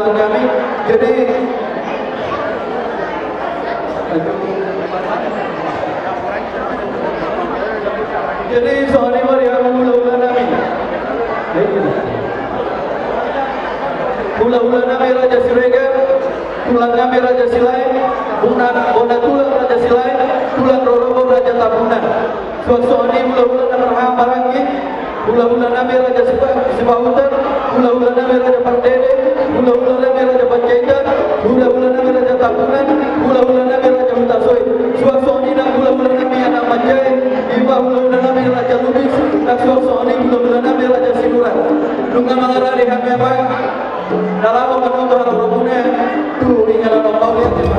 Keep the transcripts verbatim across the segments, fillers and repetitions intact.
Kami, jadi, jadi, songon i ma di hamu hulahula nami. Hulahula nami Raja Siregar, tulang nami Raja Silaen, bona, bona tulang Raja Silaen, tulang rorobot Raja Tambunan. Suang songon i hulahula na marhaha maranggi, hulahula nami Raja Sipa-, Sipahutar, hulahula nami Raja Pardede, hulahula nami Raja Panjaitan, hulahula nami Raja Tambunan, hulahula nami Raja Hutasoit. Suang songon i nang hulahula nami anak manjae, ima hulahula nami Raja Lubis, nang suang songon i hulahula nami Raja Sinurat. Nunga mangarade hami, Amang. Na laho manoto harorobuna tu inganan on, mauliate ma.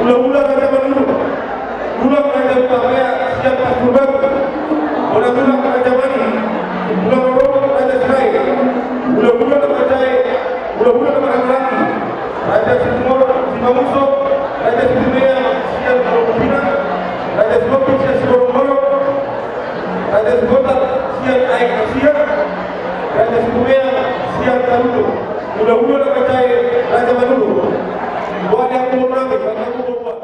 Hula-hula Raja Manurung. Tulang Raja Hutapea sian Pasuruan. Bona tulang Raja Mani. Tulang Rorobot Raja Sirait. Hula-hula na manjae, hula-hula na marhahamaranggi. Raja Situmorang Simangunsong, Raja Situmea sian Palombina, Raja Sihombing sian Siborongborong, Raja Sihotar sian Aek Asia, Raja Situmea sian Tarutung. Hula-hula na manjae Raja Manurung. Boha ni angkup nami, bagi angkup boha.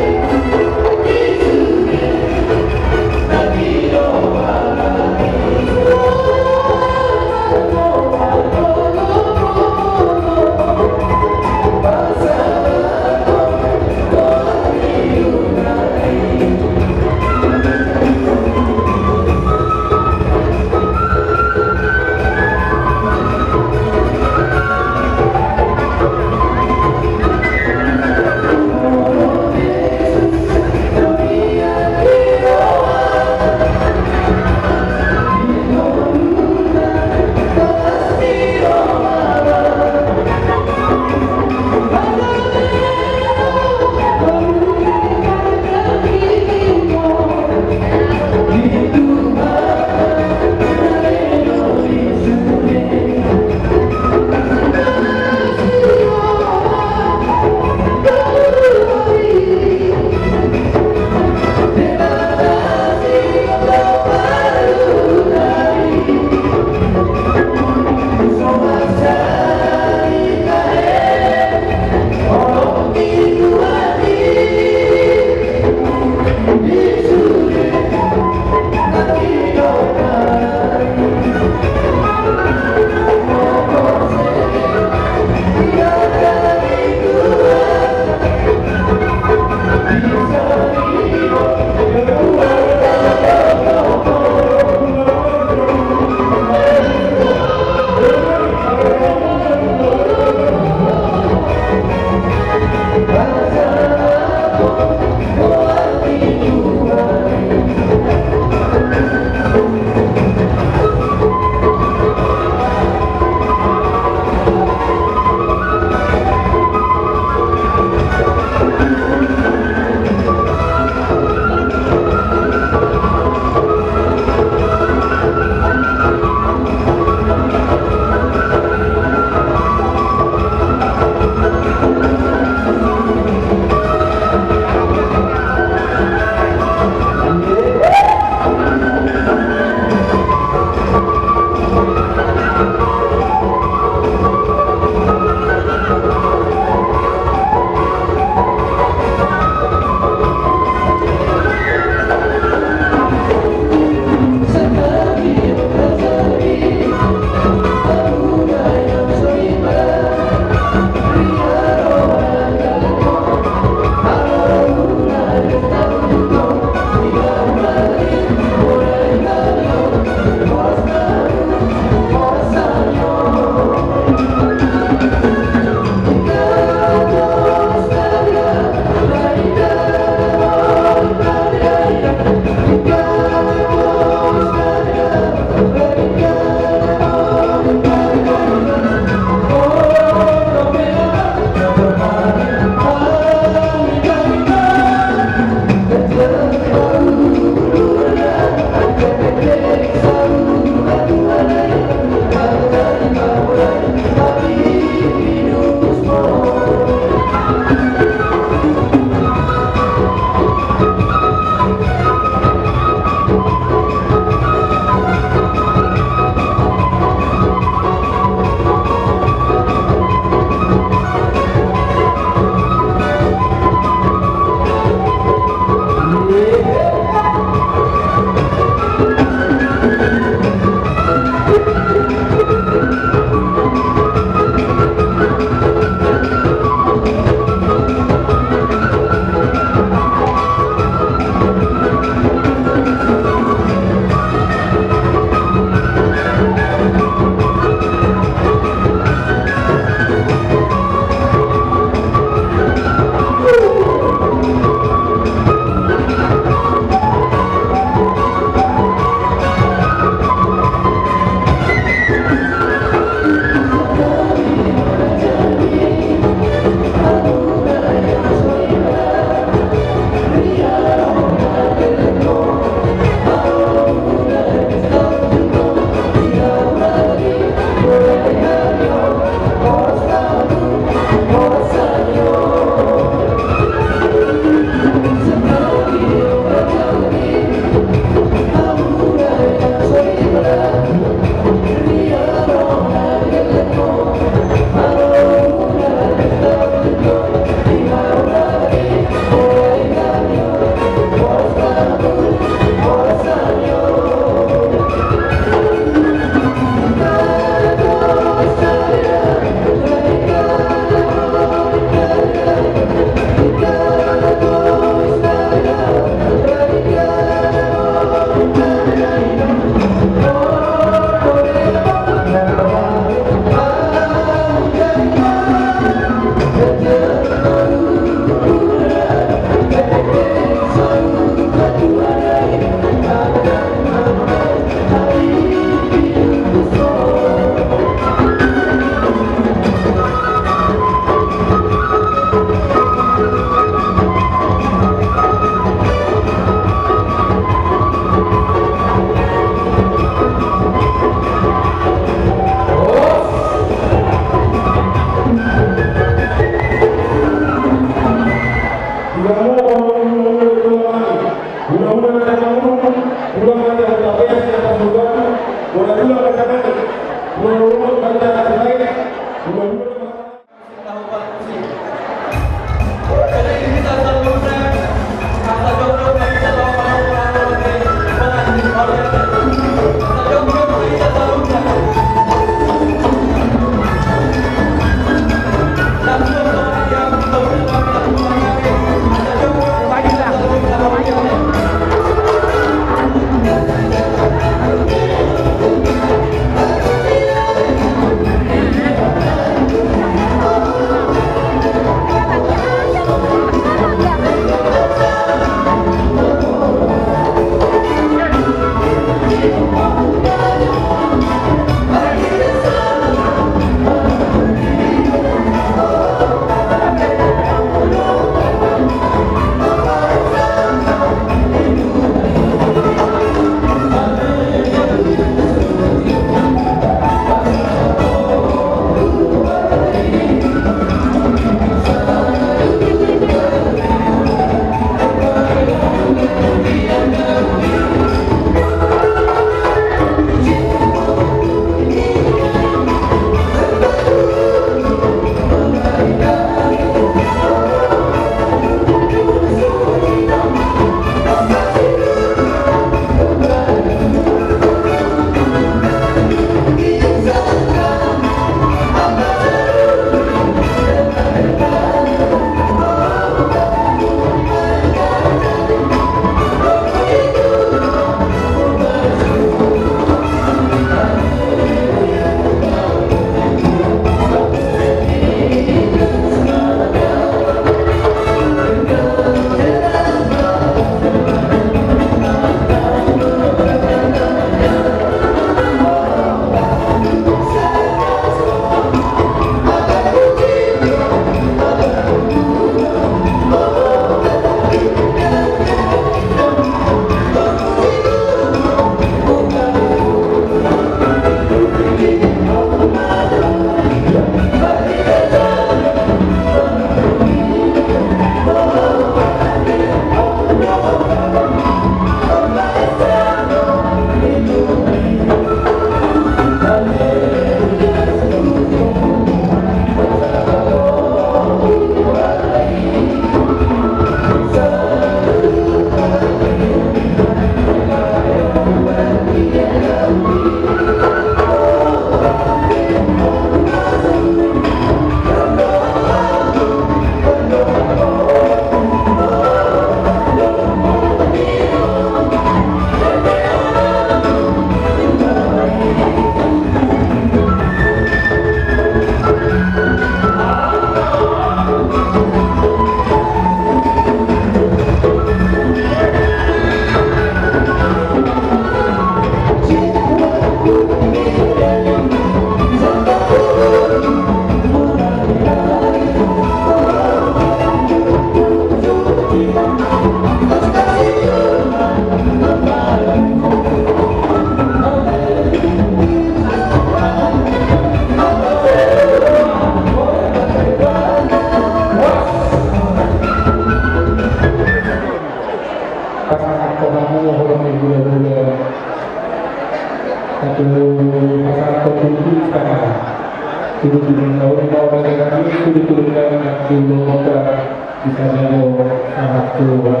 Diturunkan dulu kita bisa jauh sahat keluar.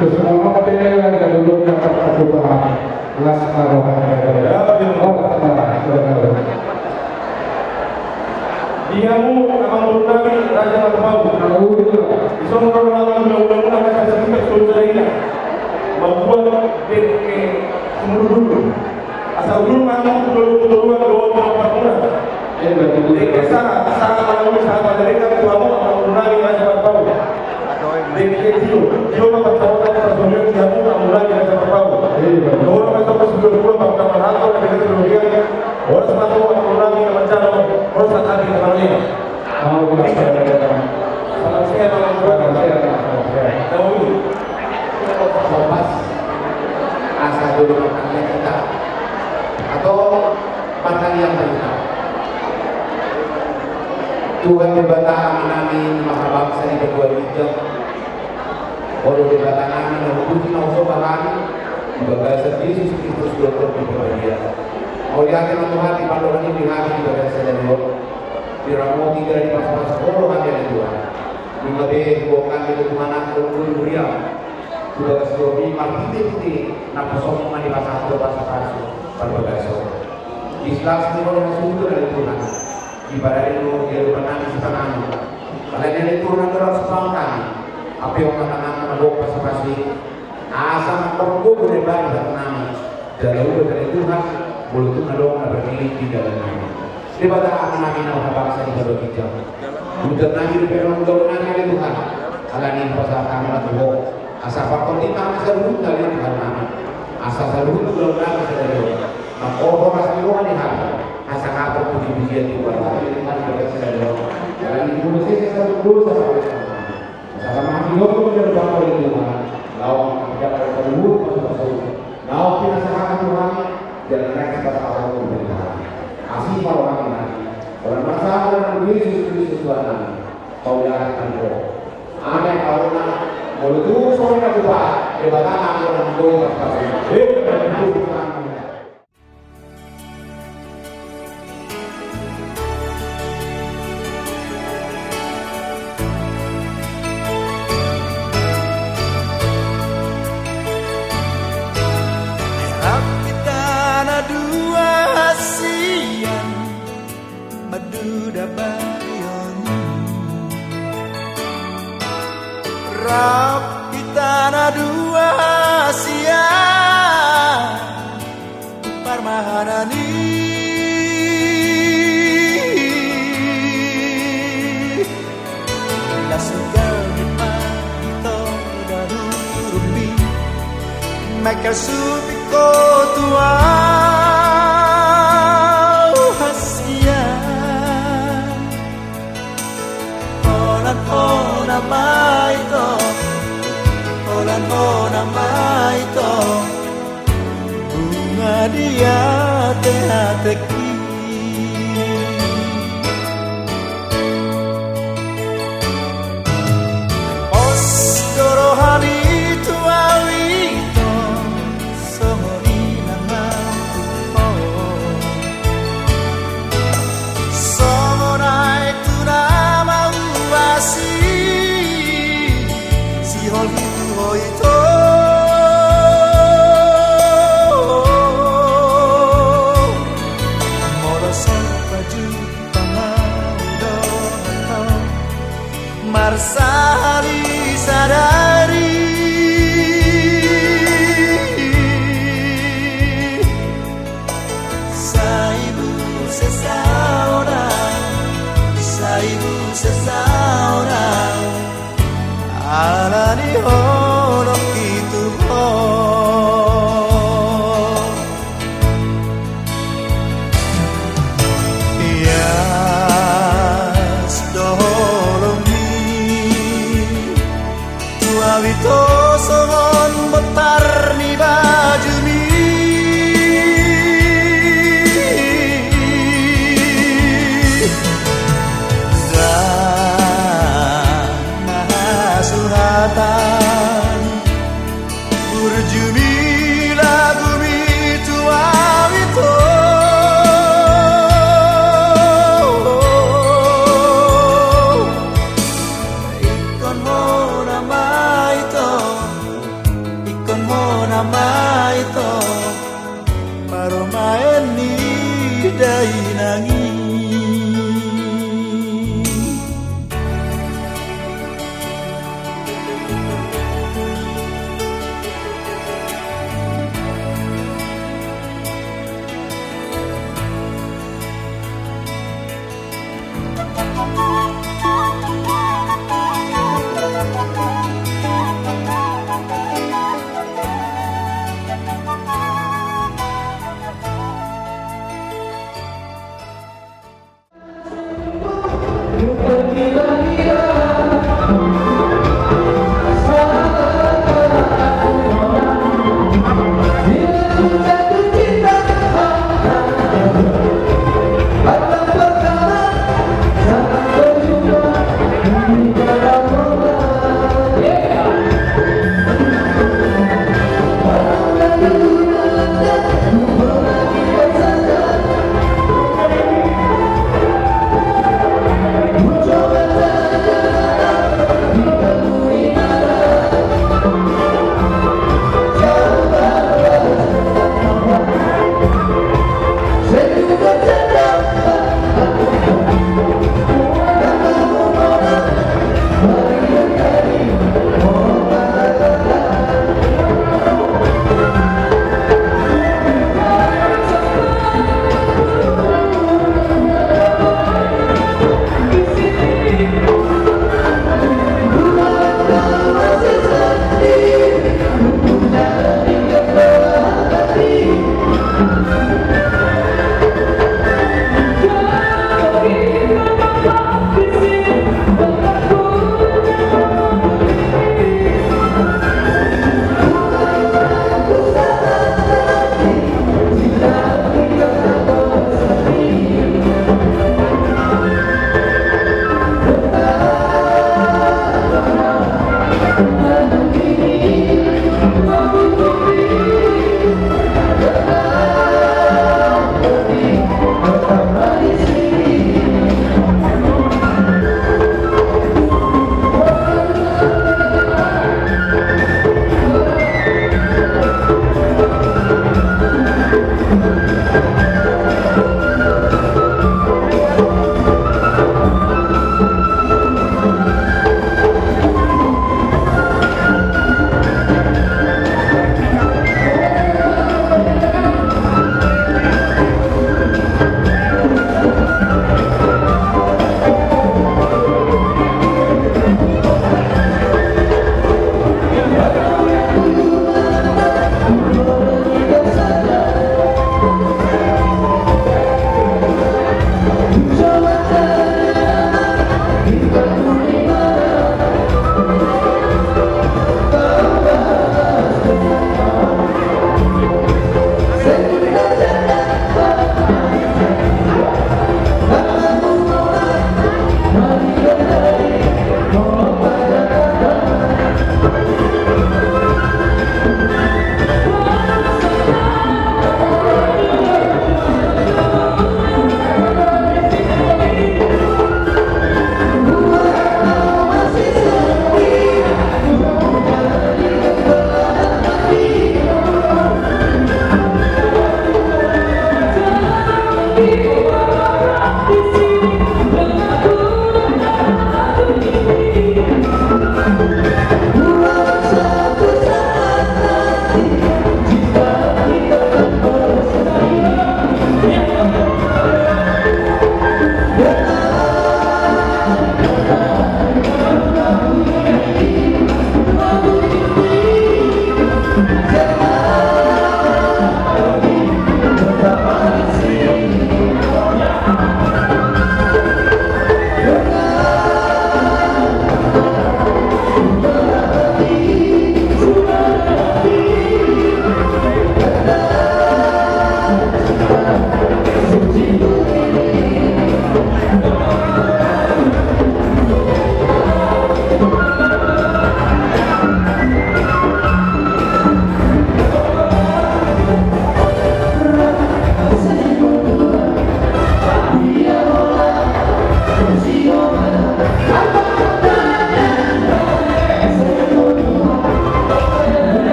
Terus ngomong apa ya, ada dulu dapat satu bahan. Las marohana. Di hamu amang boru nami Raja Marpaung. Di son roha nami, mula-mula muna kata sasingkat solu sadaina. Mambuat dengke sumurudulu. Asa udur ma hamu tu dolu tu dolu, dohot tu parmuna. Dengke sahat, sahat mangolu, sahat mandenggan tu hamu amang boru nami Raja Marpaung. Dengke tio, tio ma pansamotan, parsaulian di hamu amang boru nami Raja Marpaung. Dohot ma tongtong sude dua pangkamarhato na dengke tio. Horas ma tu amang boru nami na manjalo, horas ma tu hami na mangalean. Salam sehat, salam sehat. Salam sehat, salam sehat. Sopas. Asa dulu martangiang hita. Atau martangiang hita. Tuhan Debata Amanami na mahabangsa di banua ginjang. Olo Debata nami na hupuji, na husomba hami di bagasan Jesus Kristus, Dohonon ni Parbadia. Mauliate ma tu hami, pandok ni hami di bagasan sadari on. Diramoti, dipasu-pasu Ho do hami ale Tuhan. Nunga be huboan hami ale Tuhan, angka ungkul huriaM tu bagas joro i, marhite-hite naposonMi ma dipasahat Ho pasu-pasu parbagason. Di las ni roha ni hasuhuton ale Tuhan, dipadari Ho di adopan nami sipanganon. Alani ale Tuhan, andorang sipanganon, ampeon ma tanganMu na gok pasu-pasu i. Asa mangkorhon gogo na imbaru di hatanami, jala ubat ale Tuhan, molo tung adong na bernilik di dalan nami. Debata Amanami na mahabangsa di banua ginjang. Urutan nami dope on, ulaon nami ale Tuhan. Alani i hupasahat hami ma tu Ho. Asa pangkorhon hami saluhutna ale Tuhan nami. Asa saluhut ulaon nami sadari on, mangkorhon las ni roha ni hami, hasangapon puji-pujian tu Tuhan nami ale Tuhan, di bagasan sadari on. Alani i molo sesa saluhut dosa, ale Tuhan nami. Asa ma hami dohot di adopanMu ale Tuhan, laho mangkorhon saluhut pasu-pasu naung pinasahatMu tu hami, jala naeng sipasahatonMu tu hami. Asi ma rohaM tu hami. Holan marsahat tu Jesus Kristus Tuhan nami. Pauliate ma tu Ho. Amen. Pauluna, molo tung songon i na tupa, Debata ma anggo na manggoi pasu-pasu. Amen. Rap hita na dua sian, maduda barion. Rap hita na dua sian, parmahanan i. Las ni gabe ma ito daruruMi, mangkasup ingkon tu ahu hasian. Holan Ho nama ito, holan Ho nama ito, bunga di ate-ateku. Pos do roha ni tu ahu ito, songon i nang ahu tu Ho. Songon aek tu na mauasi, sihol hitu ho ito. Molo so pajumpang ahu dohot ho, marsahali sadari. Sai muse saonang, sai muse saonang, alani holongki tu ho. Ias do holongmi tu ahu ito songon bontar ni bajumi. Ndang mahasuhatan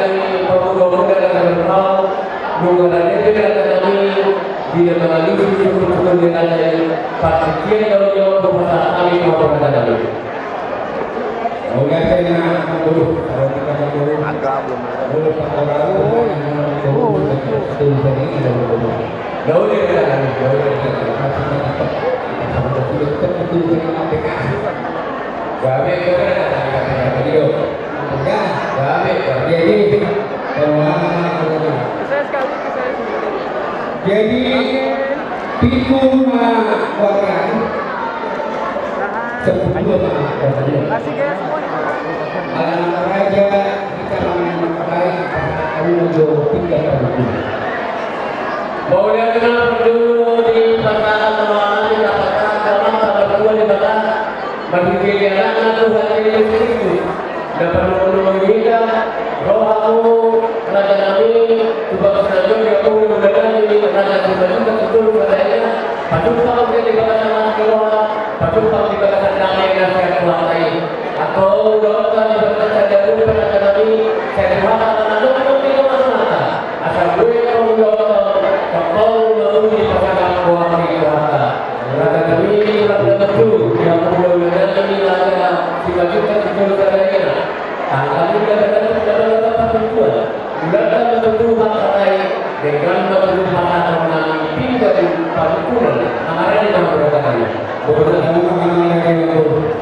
Amin. Nunga rade pe raja nami di na mangalusi sungkun-sungkun ni raja i, partingkian na uli on hupasahat hami tu hamu raja nami. Oke, saya nak dulu. Kalau kita mau dulu. Agak belum. Dulu, Pak Prabowo, dulu, dulu, dulu. Dulu, dulu, dulu. Gabe, gabe, gabe, gabe. Jadi, jadi, pitu ma warga, sepuluh ma warga. Anak raja, kita main baik, aku mau jawab tiga kali. Mauliate ma parjolo di pasahat roha nami, na pasahat roha nami, pasahat roha nami, marhite ni Anakna Tuhan Jesus Kristus, na panuhon-nuhon hita, ro hamu raja nami, tu bagas na jolo di hamu hulahula nami, raja Simanjuntak Sitolu Karajaan, patupa ma hita di bagasan las ni roha, patupa ma hita di bagasan dame na sian Tuhanta i. Antong ulaonta di bagasan sadari on pe raja nami, sai Tuhanta ma na nongtong di tonga-tonganta. Asa boi antong ulaonta, tongtong ma muli pasangap goar ni Tuhanta. Raja nami, tulang na marjuang, di hamu hulahula nami, raja Simanjuntak Sitolu Karajaan. Tangan na dapat, dapat, dapat, dapat, Tuhan. Ulaonta ma tutu mangkatai, denggan ma tutu pasahaton nami pinggan parungkunan, mangarani ma hurang tangan. Boru na tangan, mangarani ma boru.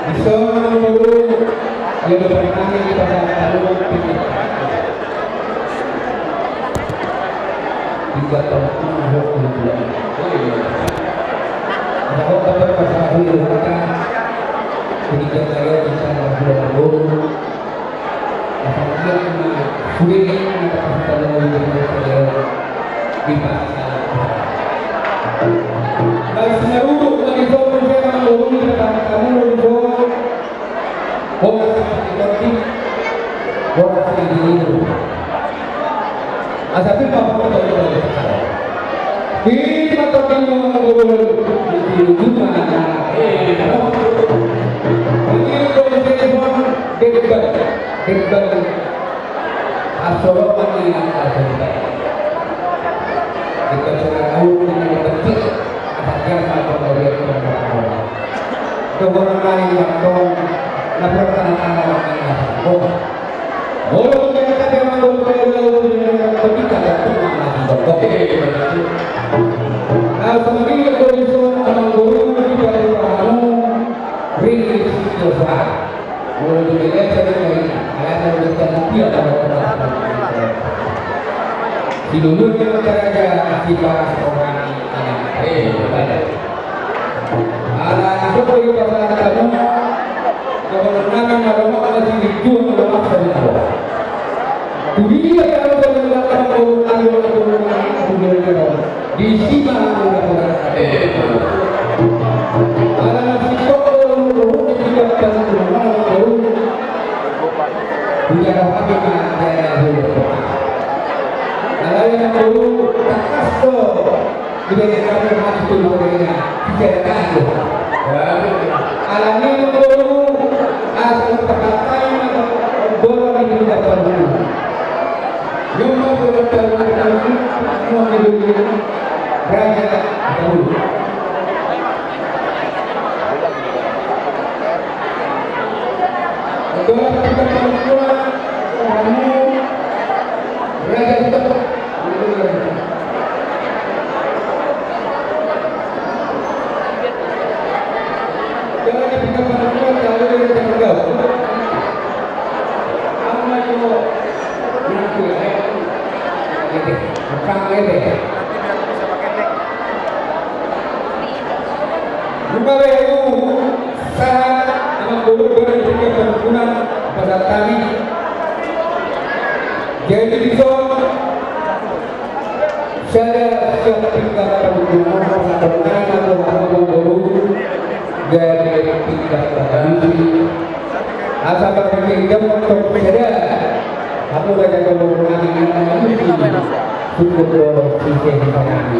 Dison boru, ia do pernah kita dapat pinggan. Tiga tahun pun ahok di bulan. Ahok dapat pasal di rumah. Jadi kita ya bisa bulan tahun. Asal dia cuma sulit, ada pasal di rumah. Di pasal. Baik, seluruh dari Solo, saya mau turun ke tempat kamu, Solo. Boras di tondi, boras di tondi. Asa pir ma boras di tondi. Pir ma tondi, boras di tondi. Ini boras di tondi, boras di tondi. Asal ma ni, asal ma ni. Kita sudah tahu dengan betul. Ada siapa pemberian pemberian. Dohonon nami ma antong na bertanda-tanda nami na sangkot. Molo tung jala tape amang boru, ketika datang nami sangkot. Nah, semakin itu bisa amang boru di pada paham. Ring itu sah. Molo tung jala tape amang boru, alana udah tahu dia pada paham. Siluluan ni raja, siparas roha ni anak. Eh, betul. Ala na so do i pasahat hamu, dohonon nami ma, lomak ma silinjuang, lomak sarimago. Tu dia pe hamu so lomak ma, dohonon nami ma, dohonon nami ma, dohonon nami ma. Disi ma hamu na pola. Ala na singkop do, dohonon ni tiga puluh lima, dohonon. Hujaha hami ma, jala dohonon. Alai na boru, tangkas do. Dibaen hami hami tu boru na, dijaga hami. Alani boru, asa tapatai ma boru ni dapat boru. Nyoma boru dapat boru, nyoma boru raja boru. Dohot kita pangkuan, kamu raja kita. Lupa be, sahat amang boru, boru di tingkat perhimpunan, pasahat hami. Jadi dison, sada siap tingkat perhimpunan, pasahat hami, amang boru, jadi tingkat perhimpunan. Asa berpikir jam untuk sada, aku raja boru nami, nami, cukup boru, sisi nami.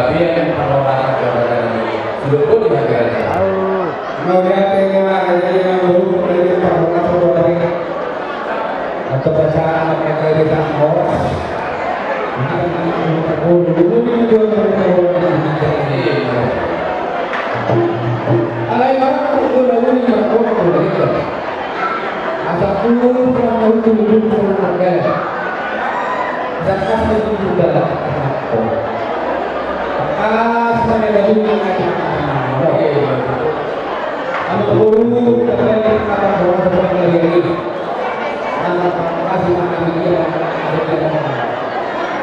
panggabean parhorasan keluarga nami. Sudah pun dihadirkan. Mauliate ma, jadi yang buruk dari parhorasan keluarga. Atau bacaan apa yang dari horas. Alai ma, aku dah uli ma, aku dah uli. Asa pun pernah tahu tu, pernah tahu. Asa kasih tu juga. Kasih mana lagi? Oke. Anu guru, tapi apa orang seperti ini? Anak kasih makan dia,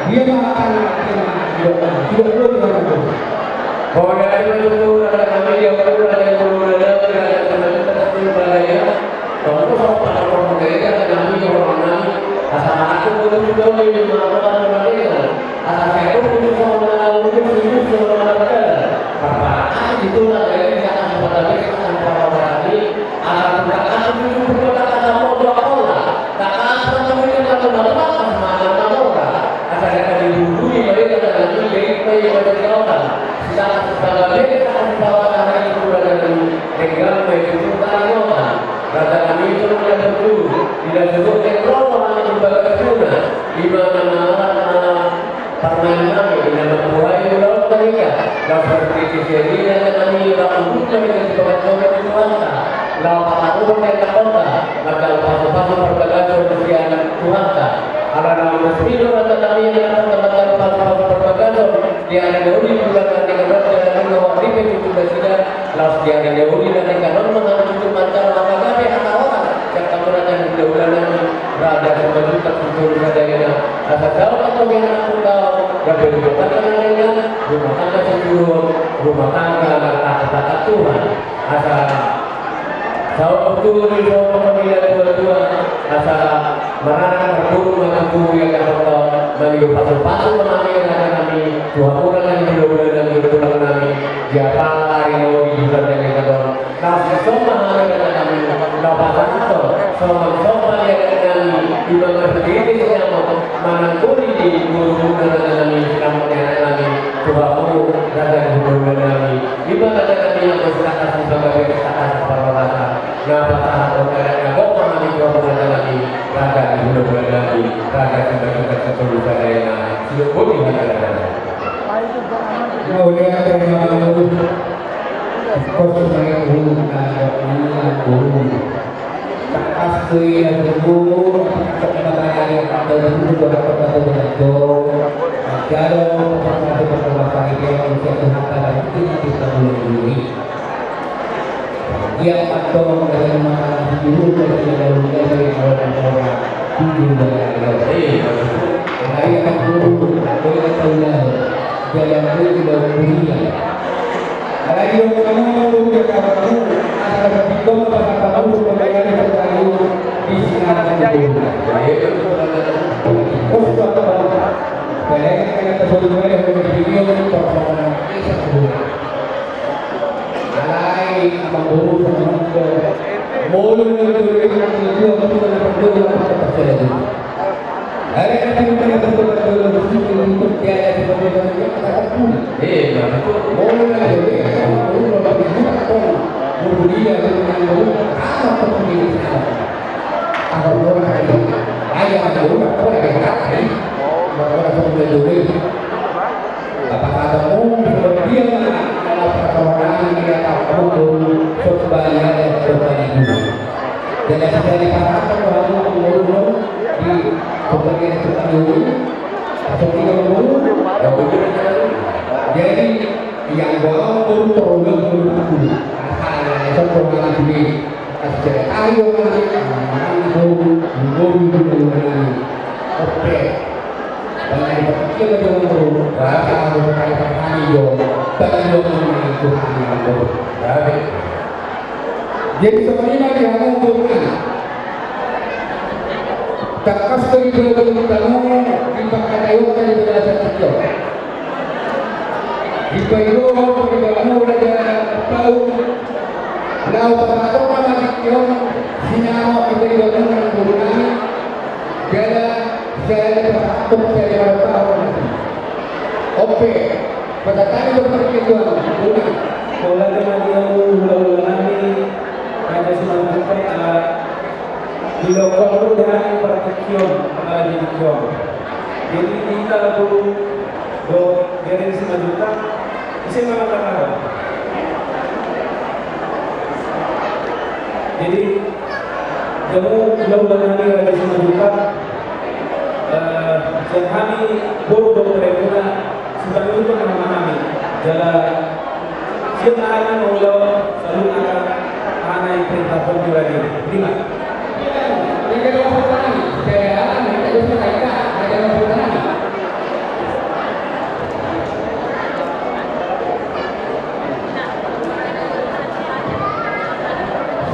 dia makan, dia makan, dia makan. Tidak perlu dengan itu. Pokoknya itu, itu, ada kami dia perlu, ada yang perlu, ada yang perlu, ada yang perlu, ada yang perlu. Tonggo so pakarhon hudai, nami, horong nami, asa mangaku boru tu doli di mata na mardeka, asa sai tong boru so manang luhut, luhut so manang mardeka. Parpara asi di tuna, jadi dia akan pada beka, akan pada berani, akan pada asi di tuna, pada kata mau dua pola, tak akan mungkin lalu lalu akan manang manora, asa dia akan dihubungi mereka dengan nami, jadi mereka berkata, sedangkan sebagai mereka akan bawa tanah itu pada nami, dengan mereka itu tadi orang. Raja nami itu punya berguru, tidak cukup yang roh orang di bagas guna, di mana mana parmain nami, di nama Tuhan, di laut mereka, dan seperti kisah ini, raja nami, orang untuk mereka di bagas guna di Tuhan, laut apa pun mereka kota, maka lepas-lepas perbagasan usia Tuhan, Di ari na uli di bulan na ning on, jala nunga marripe tutu nasida, laos di ari na uli na ning on mangan tutu manjalo hata gabe hata horas sian hamu raja ni hulahula nami, Raja Simanjuntak Sitolu Sadaina. Asa saut ma tu angka anak ni hulahula, gabe rumah tangga na denggan, rumah tangga sitiruon, rumah tangga na taat atas Tuhan. Asa saut ma tutu di son pamila tuatua, asa maranak marboru ma tutu di angka tonton, mangido pasupasu ma hami raja nami tu hamu raja ni hulahula nami, tulang nami, di apala ari na uli di bulan na ning on. Laos dison ma hami raja nami na pasahathon songon somba ni adat nami, ima marhite sinamot manang boru ni borumuna raja nami, sinamot ni anak nami, tu hamu raja ni hulahula nami. Ima raja nami, anggo sitangkas ni panggabean, sitangkas ni parhorasan, na pasahathon adat na gok ma hami tu hamu raja nami, raja ni hulahula nami, Raja Simanjuntak Sitolu Sadaina. Sidok boti hami raja nami. Mauliate ma hamu. Pos ma hamu na gok ni boru. Tangkas do i na tubu, tangkas ma tangkas i, tangkas ma tangkas i, tangkas ma tangkas i. Jalo, tangkas ma tangkas i, tangkas ma tangkas i. Ia patong dengan mata dulu dari dalam dari awal awal tujuh dari awal. Ada yang dulu, ada yang tahu dah. Jalan dulu di dalam dunia. Alai di dalam kamu, di dalam kamu, ada di dalam kamu, di dalam kamu, di dalam kamu. Alai amang boru sama nongko. Molo nang dulu, nang dulu, nang dulu, nang dulu. Apa kata mu, seperti yang anak perkawanan dia tak perlu sebanyak sebanyak itu. Jadi, saya dikatakan bahwa Allah menurun di sebagian seperti ini. Jadi, yang bawa turun turun turun aku. Asal yang satu orang ini. Asal ayo orang ini. Orang itu menurun turun turun. Oke. Bagi partingkian na jolo, rasa ahu sai parhani jo, bagi jo ma i tu hami anggo. Jadi songon i ma di hamu boru nami. Tangkas do di bagasan tano, di pangkataion tadi bagasan tio. Di paidohon, di bamu raja pau, lau pasahaton ma di tio, sinamot di paidohon nang boru nami. Jala, jala, pasahaton, jala, martaon. Ope, patatani berperketuan, ulang. Pola dengan dia hulahula nami, Raja Simanjuntak, di lokal tu dengan pertikion, apalagi tikion. Jadi, kita tu do dari Simanjuntak, ise ma na tahu. Jadi, jamu hulahula nami Raja Simanjuntak, eh, sian hami boru dohot emuna, sipangido ma hami, jala sian hami mauliate, saluhutna hami perintahkon di raja. Terima.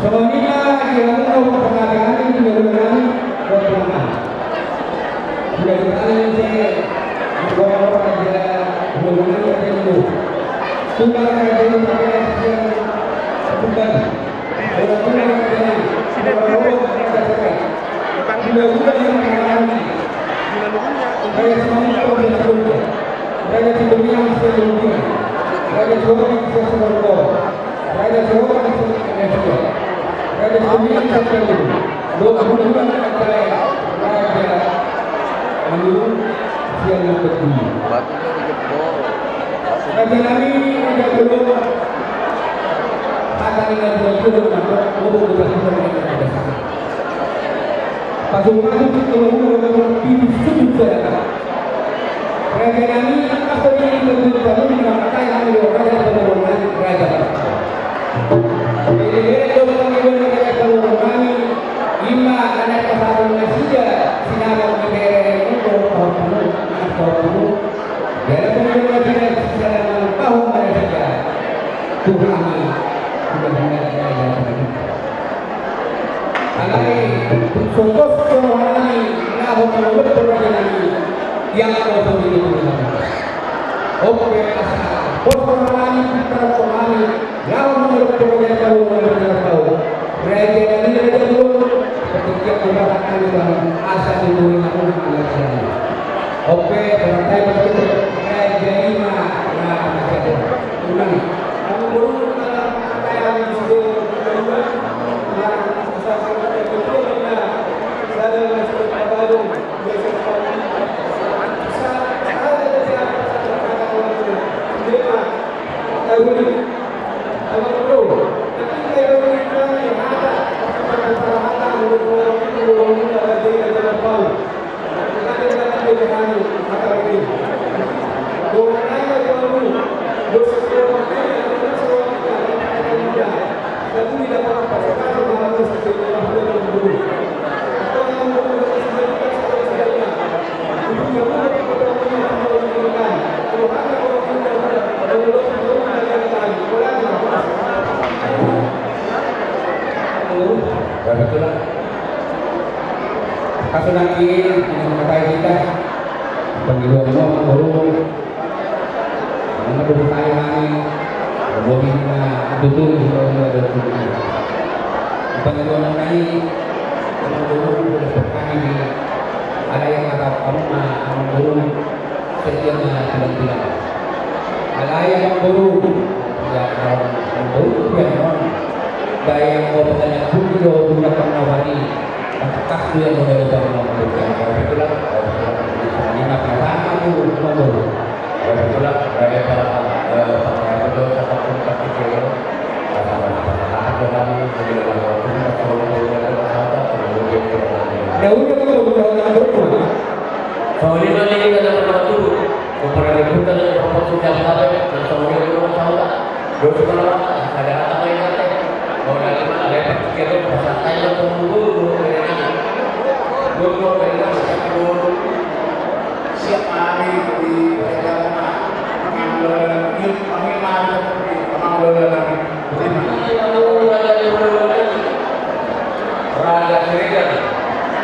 Songon i ma di hamu na pangalaman di hulahula nami, buat pangalaman. Sudah kita ini saya, orang-orang aja, hulahula nami aja dulu. Sudah ada yang pakai siang, bukan. Raja nami, raja belum. Hata ni na dua puluh lima, ngomong udah sudah. Pasuk-pasuk itu ngomong udah pipis sujud saya. Raja nami, angka so di pembukaan nami, maka hami do raja pembukaan nami, raja. Jadi, jadi, do pembukaan nami, raja pembukaan nami, ima anak pasangan nasida, sinama di bere, itu, paham, anak paham. Jadi, pembukaan nami, sinama paham, nasida. Tuhan, sudah benar, ya, ya, ya. Alai, tung so pos roha nami, laho mangoloi raja nami, yang kau sendiri punya. Oke, asa pos roha nami, pintar roha nami, laho mangoloi raja nami, laho mangoloi raja nami, raja nami, ketika keberatan itu, asa diberi aku, raja nami. Oke, berarti begitu, raja ima, raja nami. Ulang. Kasunaki, yang mengetahui kita, penghidupan mau, Amang boru, nama dulu kai hami, boru na tutu, boru na tutu. Penghidupan nami, amang boru, boru na tutu. Alai kata amang, amang boru, setia na tulang-tulang. Alai amang boru, ya, amang boru, ya, amang. Baik yang mau bertanya pun, dia punya pengawali. Raja Siregar,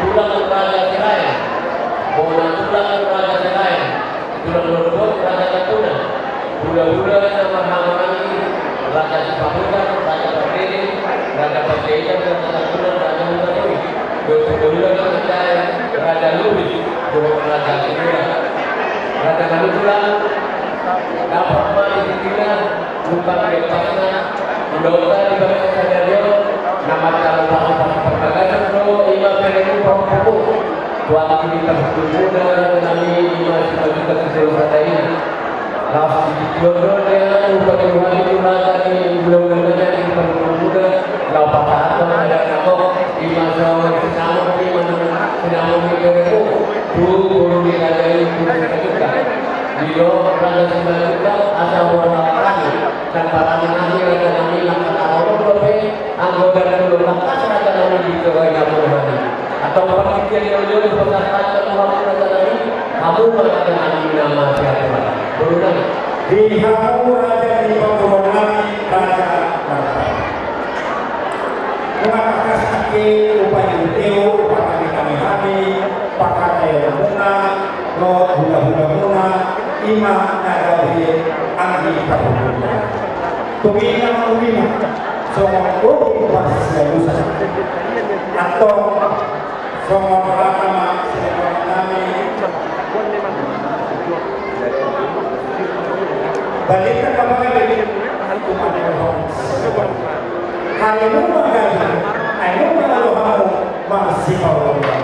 tulang Raja Silaen, bona tulang Raja Silaen, tulang Lorobot Raja Tampunan, hulahula na marhahamaranggi Raja Sipahutar, Raja Pardede, Raja Panjaitan, Raja Tampunan, Raja Hutauruk, dohot hulahula na manjae Raja Lubis, dohot Raja Siregar. Raja nami tulang, dapot ma di tingkina, bukan di atasna, ulaonta di bagasan sadari on, na manjalo pasupasu parbagason do, ima beremu pahompu. Tuan di parhundulmuna, nami ima sipajuta sijolo sada ina. Laos di tingki on do, dia, upati hami tu raja ni ulaon na jadi parhundulmuna, laho pasahathon adat na gok, ima songon sinamot, ima songon sinamot ni beremu, tu boru ni raja i, tu Simanjuntak. Didok Raja Simanjuntak, asa hualang hami, nang parange nami raja nami, nang katarolop dope, anggo dang tolop langkas raja nami di toga i na boru nami. Antong partingkian na uli on, hupasahat hami tu hamu raja nami, hamu ma raja nami na masiapuran. Boru nami. Di hamu raja ni pamoruon nami, raja nami. Nunga tangkas nangkin upa ni Teo, upa ni hami, hami, pangkataion muna, dohot hulahula muna, ima na gabe anggi parhundulmuna. Tumina ma uli ma, songon gogo parsialusan. Antong, songon hata ma sialusan nami. Balintang ma bagabe. Harimuna ma gabe, harimuna ma rohamu, marsipaolooloan.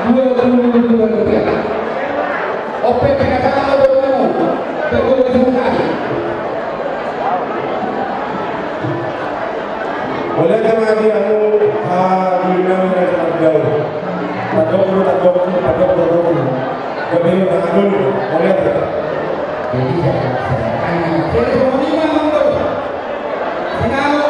Dua puluh juta rupiah. Ope, pinasahat ma dohonon, pegawai suhutna. Oleh karena dia mau, ah, di mana dia mau. Padok lu, padok lu, padok lu, padok lu. Gak boleh, gak boleh. Oleh. Jadi, saya, saya, saya, saya, saya, saya, saya, saya,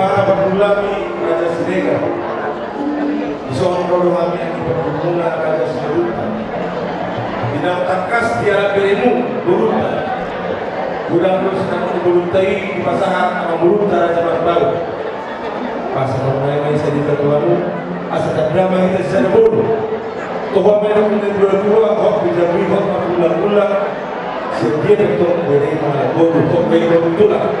Hami parbulami Raja Siregar. Dison ro do hami anggi parbulumuna Raja Siregar. Di na tangkas di anak beremu borunta. Godang do sinamot ni borunta i dipasahat amang borunta Raja Marbau. Pasahat ma i ma i sada i tu hamu, asa tanda ma hita sada boru. Toho ma i dohonon ni natuatua, hot pe jabu i, hot ma pulangpulang. Sian dia pe tong bere i ma boru, hot pe i boru tulang.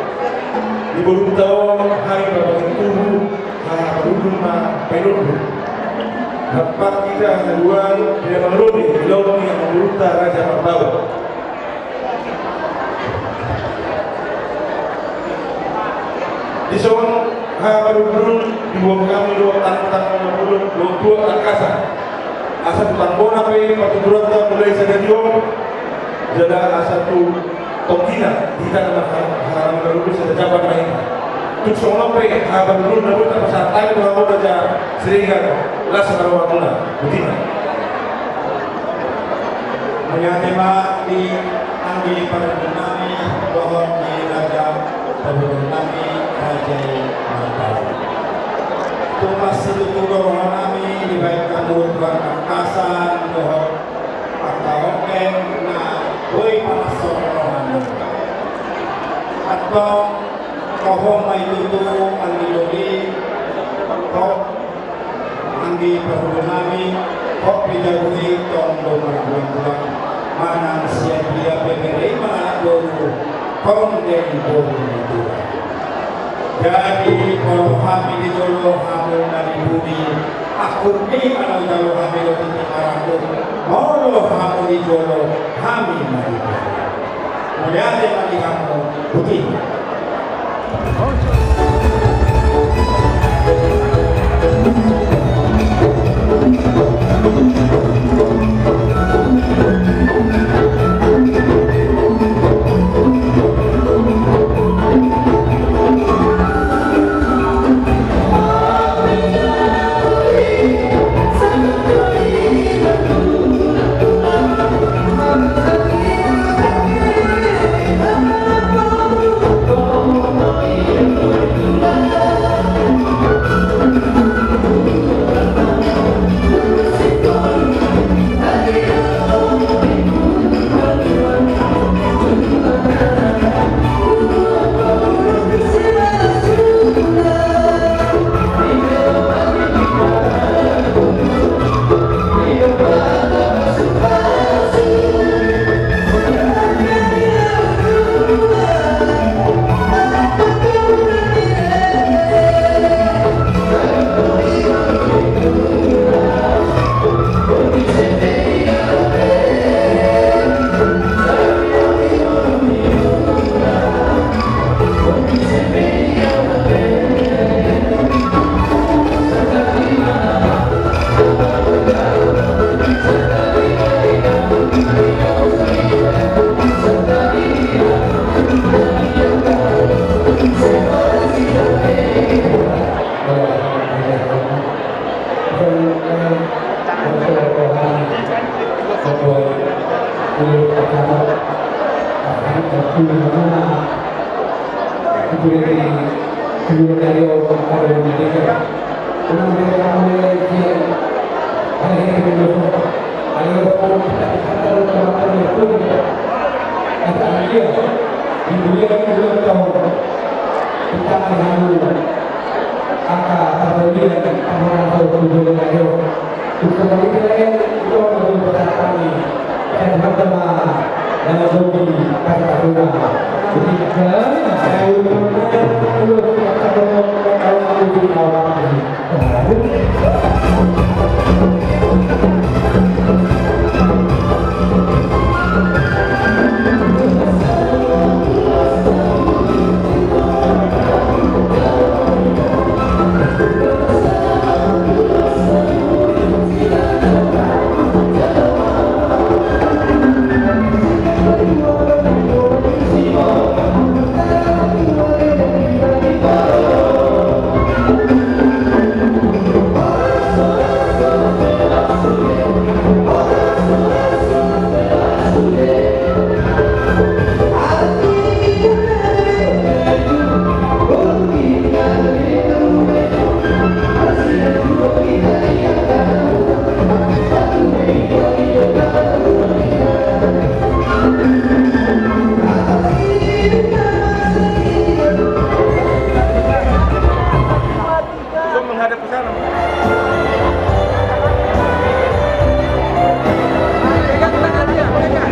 Di borunta on hami pamangan tubu, haha marhundul ma painundul. Rap hita haduan di na mangalului di laut ni amang borunta Raja Marbau. Dison haha marhundul diboan hami do tangtang na bolon dohot tuak tangkasan. Asa tu tanggona pe partuturanta mulai sada di on. Jala asa tu tonggina di hita na haha marhundul sada jamban ma i. Tung songon on pe haha marhundul na boi tapasahat hami tu hamu Raja Siregar, las ma rohamuna. Botima. Mauliate ma di anggi parhundul nami dohot di raja parhundul nami Raja i Marbau. Tung marsitutu do roha nami dibahen hamu tuan tangkasan dohot angka ompung na boi panashon roha nami. Antong toho ma i tutu anggi doli, ho anggi parhundul nami, hot pe jabu i tong do marpulangpulang. Manang sian dia pe bere i ma anak boru, tong do i boru ni tulang. Jadi molo hami di jolo hamu na di pudi, akhon ni anak jolo hami do di timarangkon, molo hamu di jolo hami na di pudi. Mauliate ma di hamu. Botima. Langsung menghadap ke sana. Pegang tangan dia, pegang.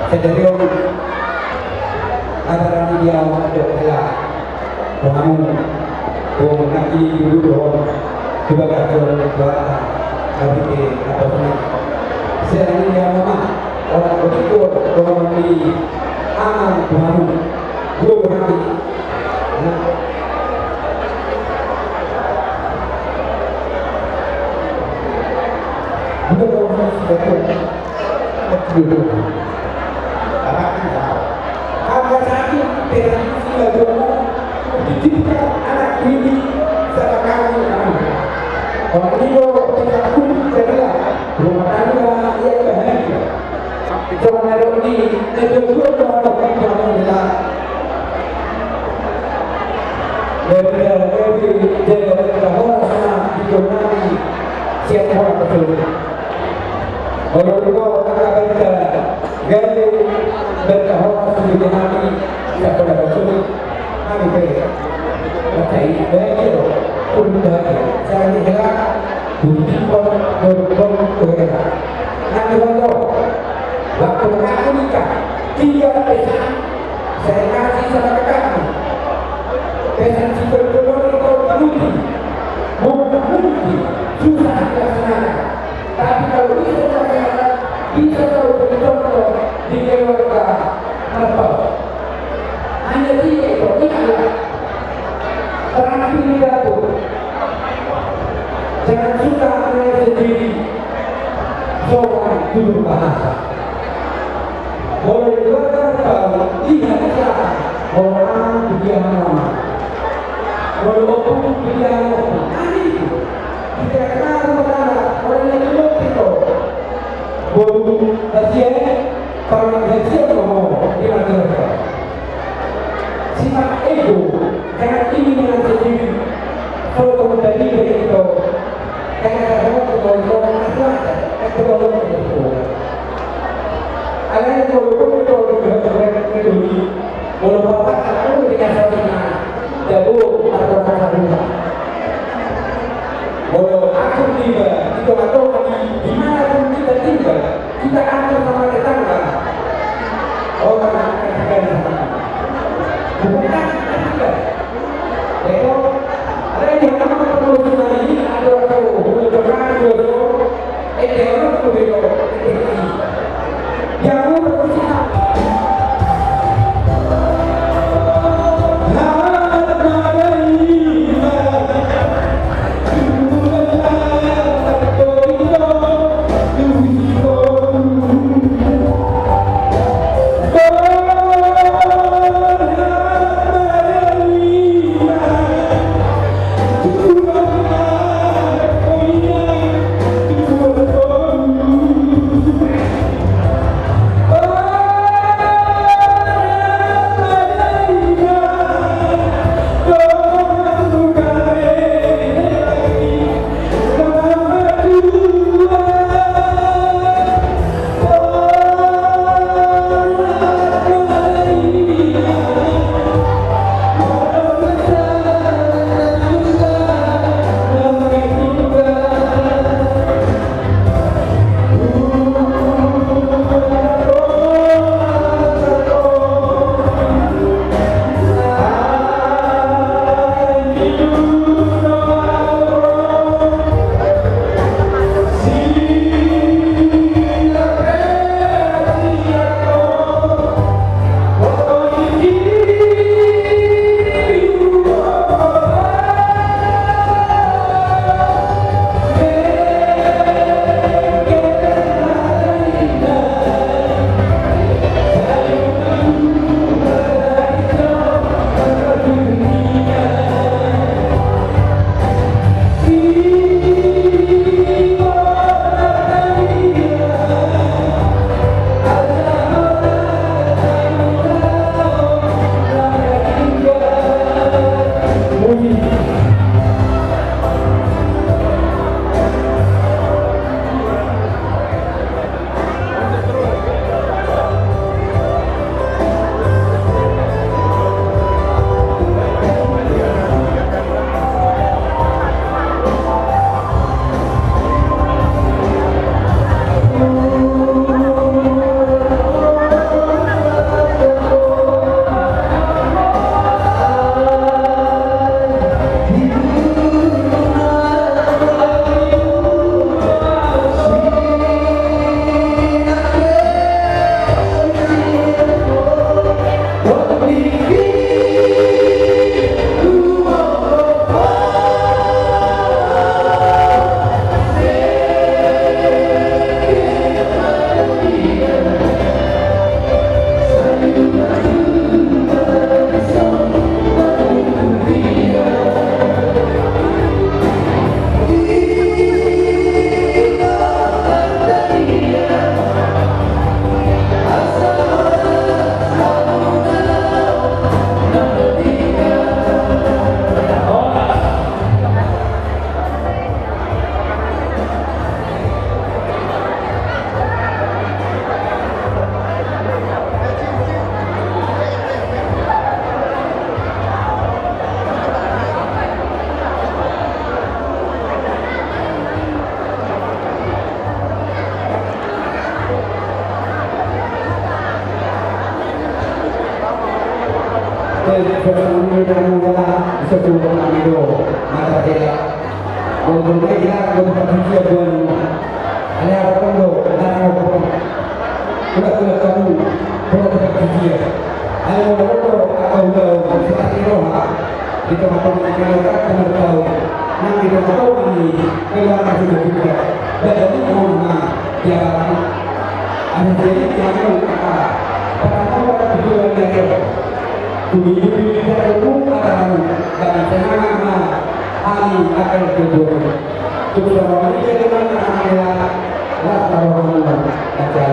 Sadari on, acara ni dia mandok hela. Tuhan, Tuhan nanti dulu dohon. Coba kacau doa. Tapi ke apa sih? Saya ini dia mama. Orang begitu, orang di amal Tuhan. Guru nanti. Nah. Guru orang sudah. Angka satu, pesan sila domo, titipkan anak ini sama kami. Orang ini bawa pesan pun saya bilang, rumah tangga yang bahagia. Jangan ada ini, itu dua orang yang bilang. Dari dari dari dari orang sana di Jomani siap orang betul. Olo, olo, angka berita, gale, berita horas di hami, siapa dapat sulit, hami pe. Percaya, baik, yo. Pun baik, saya dihela, ditimbang, berubah, berubah. Nanti, waktu, waktu mengaku nikah, tiga pesan, saya kasih sama kakakmu. Pesan si berubah, berubah, berubah. Bukan mungkin, susah dilaksanakan. Tapi kalau bisa dilaksanakan, bisa kau jadi contoh di keluarga mertua. Hanya tiga itu, ingatlah. Terampil di dapur. Jangan suka main sendiri. Sopan tutur bahasa. Molo di keluarga mertua, lihat siapa. Molo anak, dia mama. Molo ompu, dia ompu. Nah, itu. Di tengah-tengah rumah tangga, orang yang belum itu. Boru, hasian, parumaen hasian, ngomong, di mana? Sifat ego, jangan ingin dengan sendiri. Kalau kamu tadi begitu, karena ada orang yang ngomong, itu ada, itu orang yang itu. Alai kalau kamu itu, itu, Molo bapak tahu dengan satunya, jago atau kasarnya. Molo akur tiba, itu atau di mana pun kita tinggal, kita antar sama tetangga. Orang akan Di tongatonga ni kaliaran na di tongatonga ni kaliaran na sudah kita. Jadi, mohon maaf, ya, Bapak. Ada jadi kamu, ah, pertama pada kedua ni, ya. Kumi itu kita perlu, ah, dan semangat, ah, hal akan kedua. Tuk sabar ni jadi mana, ah, ya, lah, sabar, ah, ya.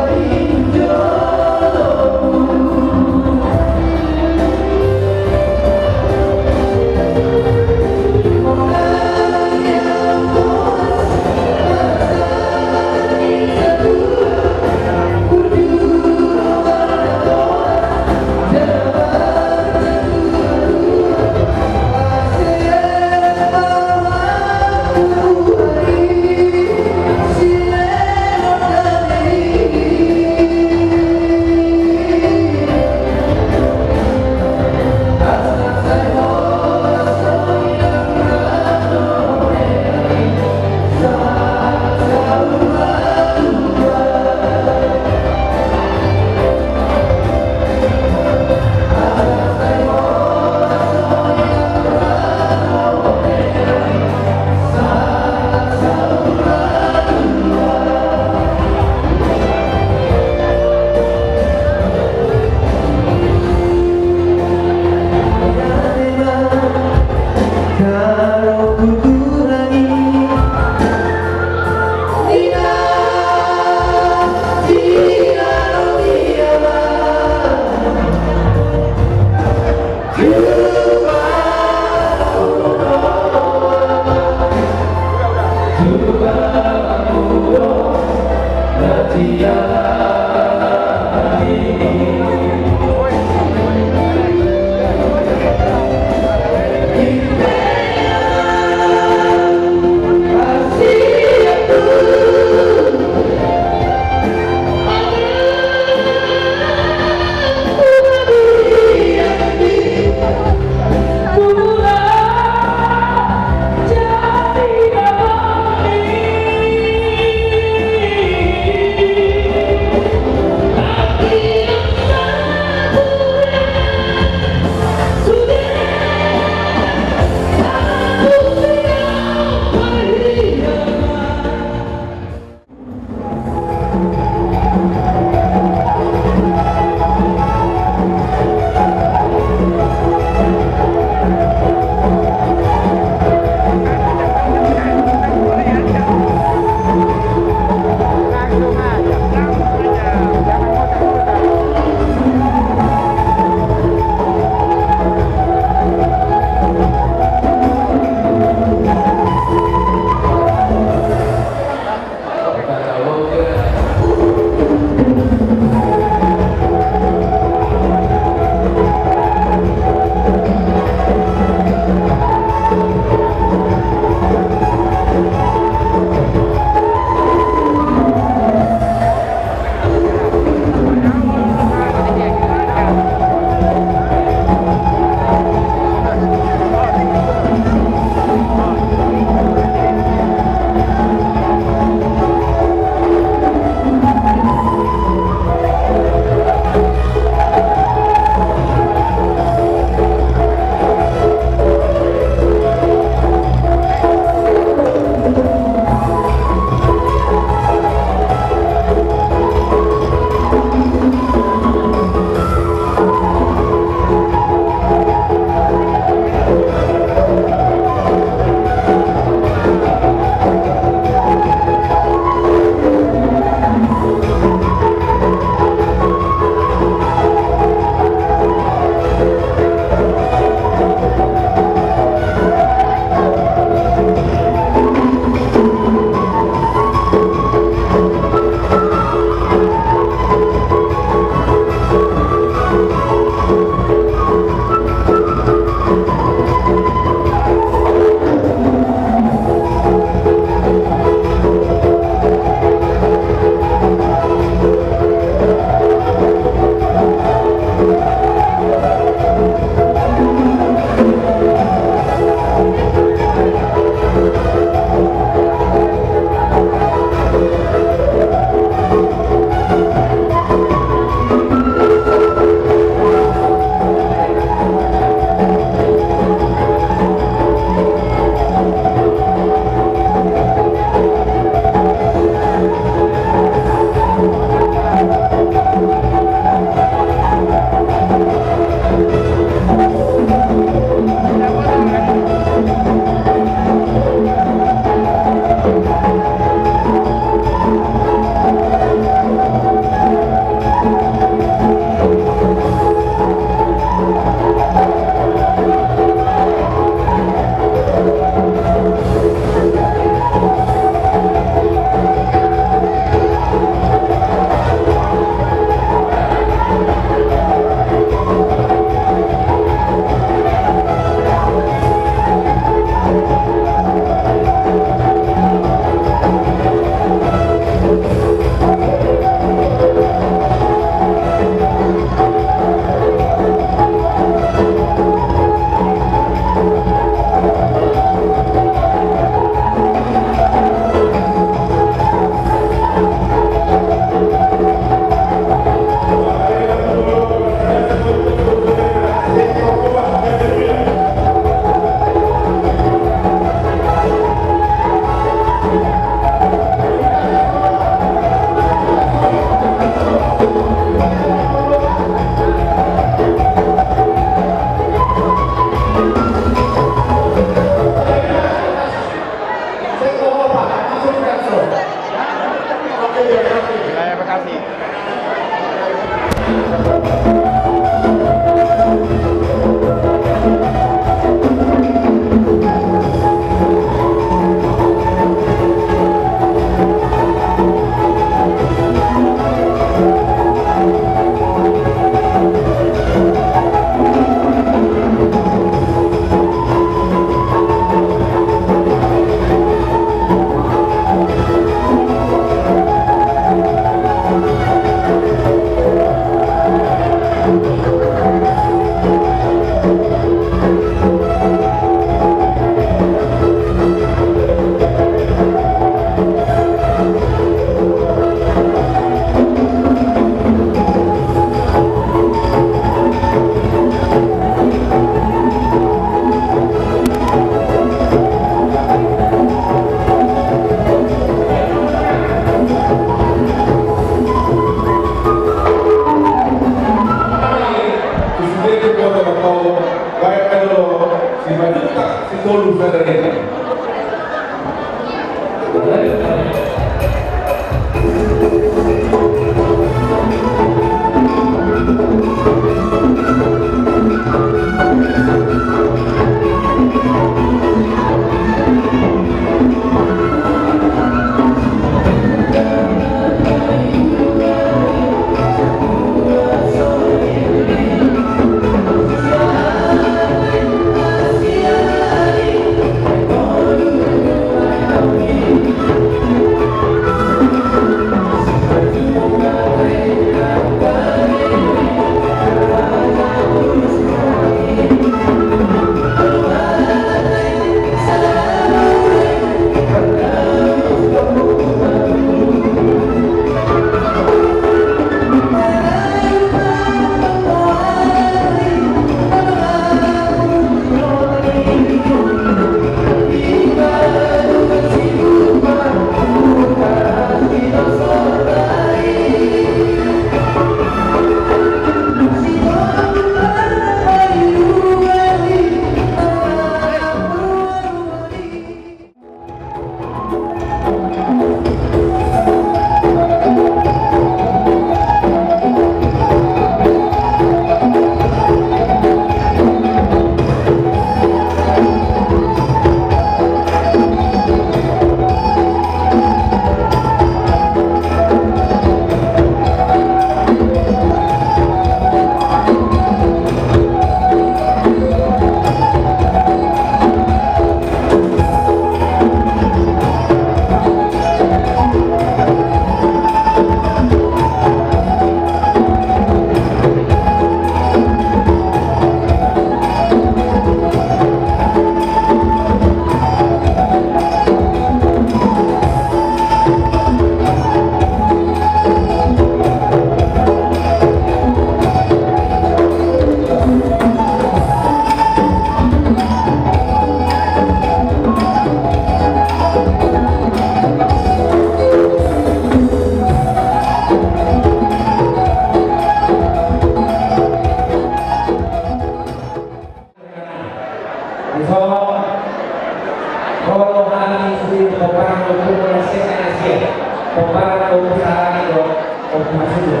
Roha ni sudir pomparan do kumu na sesa na sia, pomparan do kumu sarani do kumu masudu.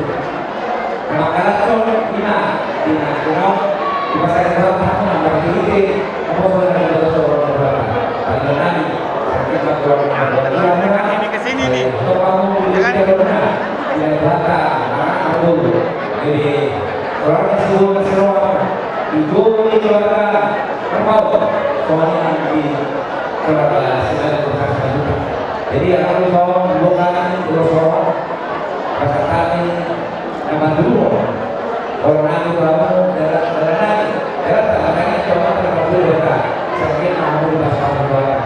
Makalatson ima di nakunau di pasar itu apa aku nambah diri. Apa sudah ada betul orang berapa? Paling nani sakit aku orang berapa? Ini ke sini nih. Topamu di Jakarta, di Jakarta, aku. Jadi orang masih belum masih orang. Di Jawa, di Jakarta, Kerbau, soalnya di keluarga Silaban Perkasa juga. Jadi, aku mau bukan urusan pasangan nama dulu. Orang nanti kamu dalam dalam dalam tangannya cuma terpaksa juga. Sakit kamu di pasar keluarga.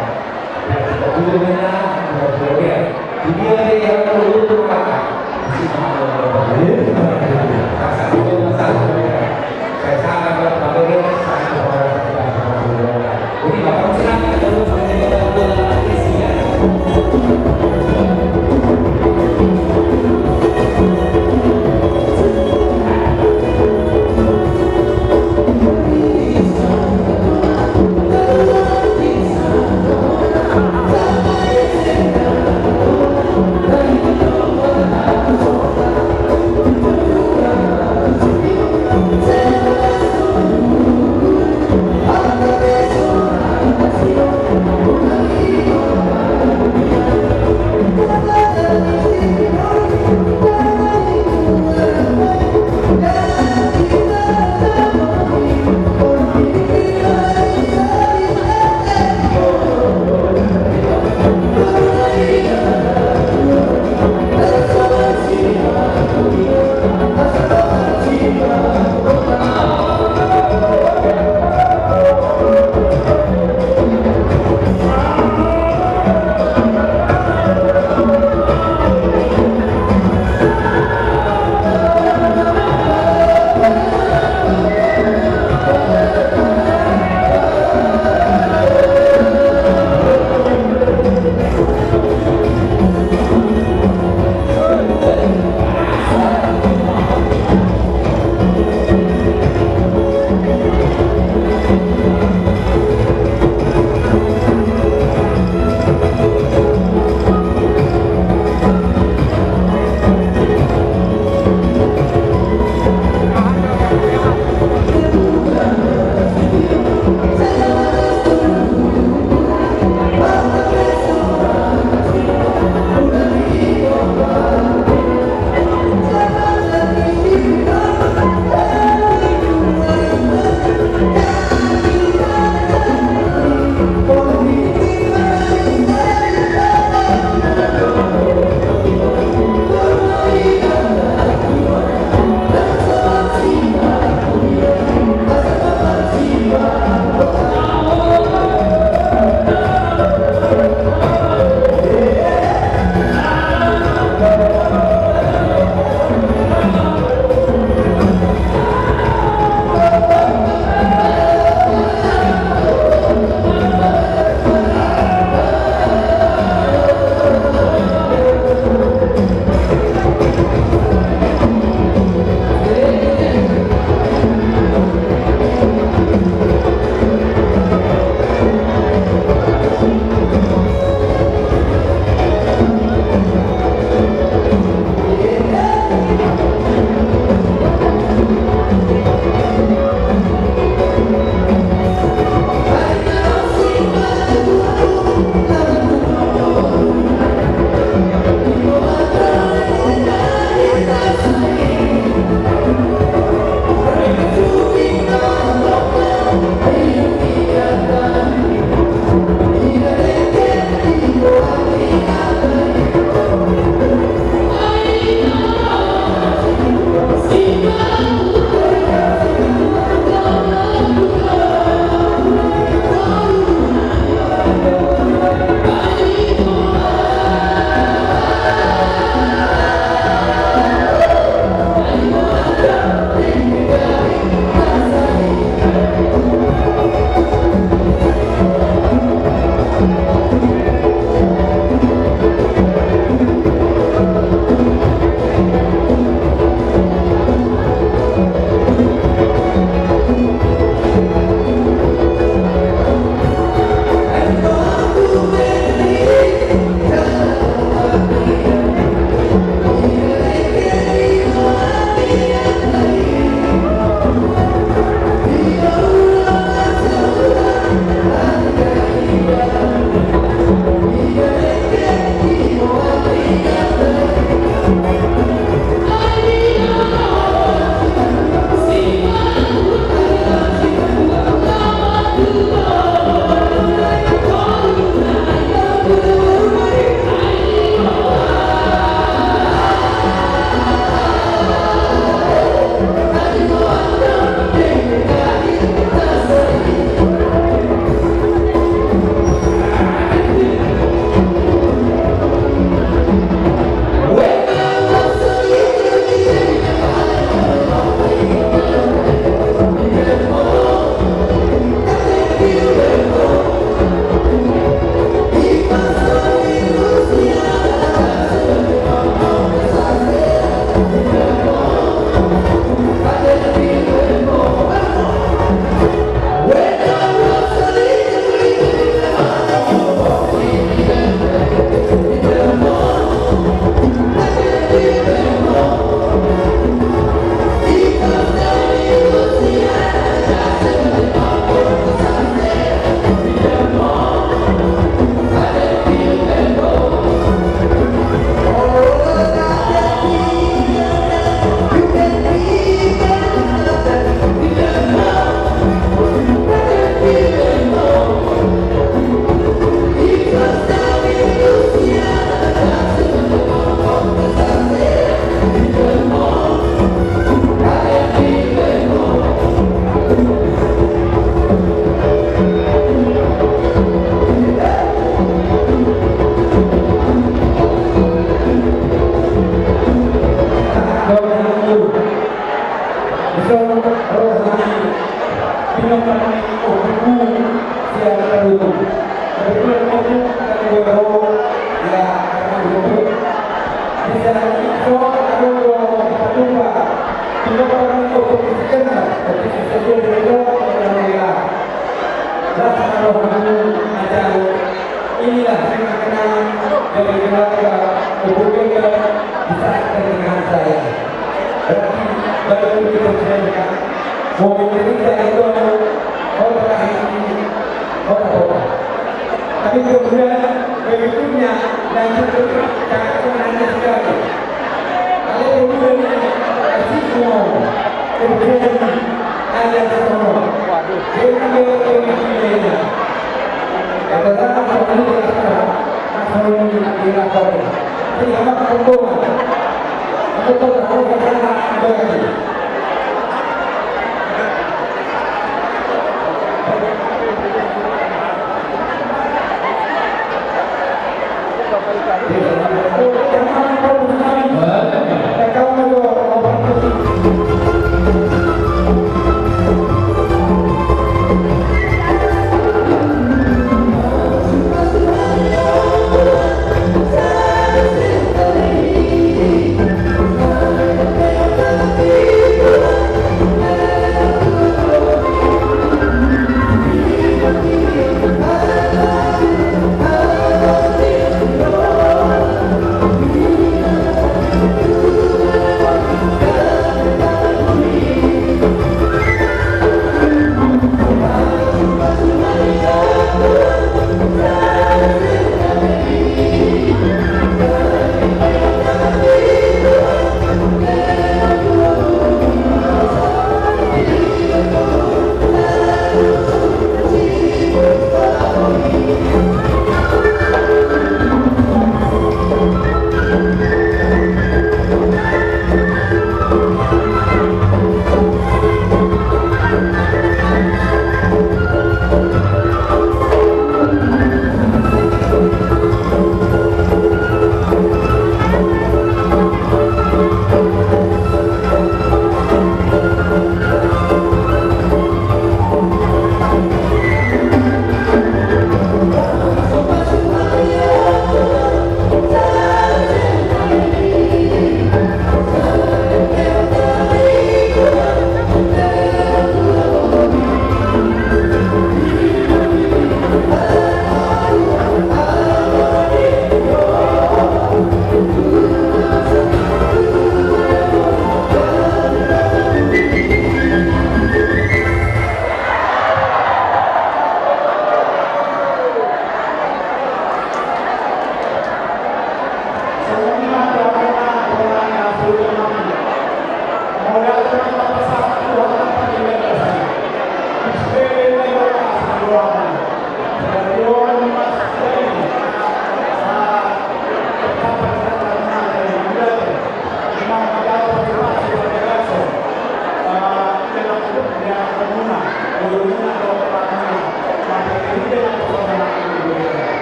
Dari keluarga, hubungan bisa dengan saya. Berarti baru kita cerita. Mau cerita itu kota ini, kota-kota. Tapi kemudian berikutnya, dan itu sangat menangis sekali. Kalau kemudian ini kasih mau terjadi ada semua. Waduh. Dia kan dia orang yang punya. Kata orang,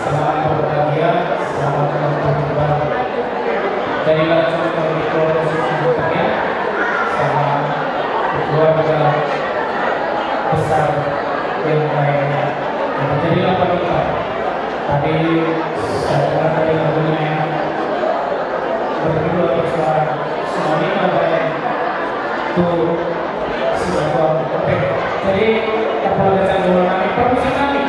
Selamat berbahagia, selamat berkembang. Jadilah contoh di keluarga selanjutnya sama keluarga besar yang lainnya. Jadilah panitia. Tadi saya dengar dari lagunya yang berdua bersuara semuanya baik. Tuh. Oke, jadi, kita pulang ke sana dulu, kami permisi kami.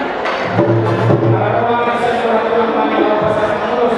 Para pemakai, saya sudah pulang, kami mau pesan terus.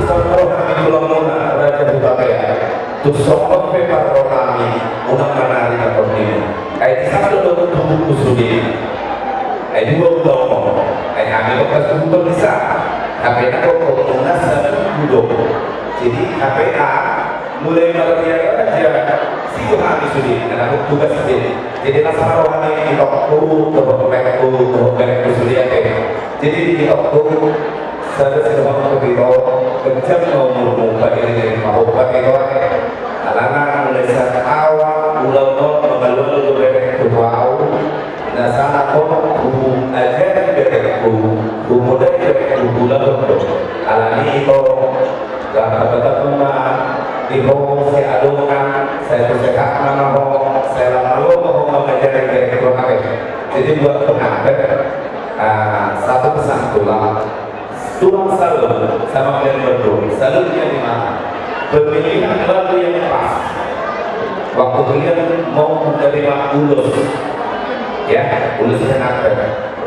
Songon roha ni tulangmuna Raja Hutabarat, tung songon pe parrohami, unang manari na tondimuna. Ai di sahali on do tubuhku sude. Ai dua ulaon on. Ai hami do pas tubuhon di saha. Hape na tongtong muna sabuku do. Jadi hape na mulai marria raja, si do hami sude, na tugas sude. Jadi na saroha ni itongku dohot laengku dohot berengku sude ate. Jadi di itongku, sada sidohononku tu ito, ganjang ma umurmu, pairingiring ma ho tu ito ate. Alana mulai sian awal ulaon on mangalualu do berengku tu au. Na sahat on huajari berengku, humodai berengku, huulahon do. Alani ito, Tuhan paboahon ma di ho siadongan, sai tu sehat ma ho, sai lam malo ma ho mangajari berengku ate. Jadi buat pengantar, ah, satu pesan tulang. Tulang salam sama kalian berdua. Salamnya di mana? Pemilihan lagu yang pas. Waktu kalian mau menerima ulos, ya, ulos pengantar.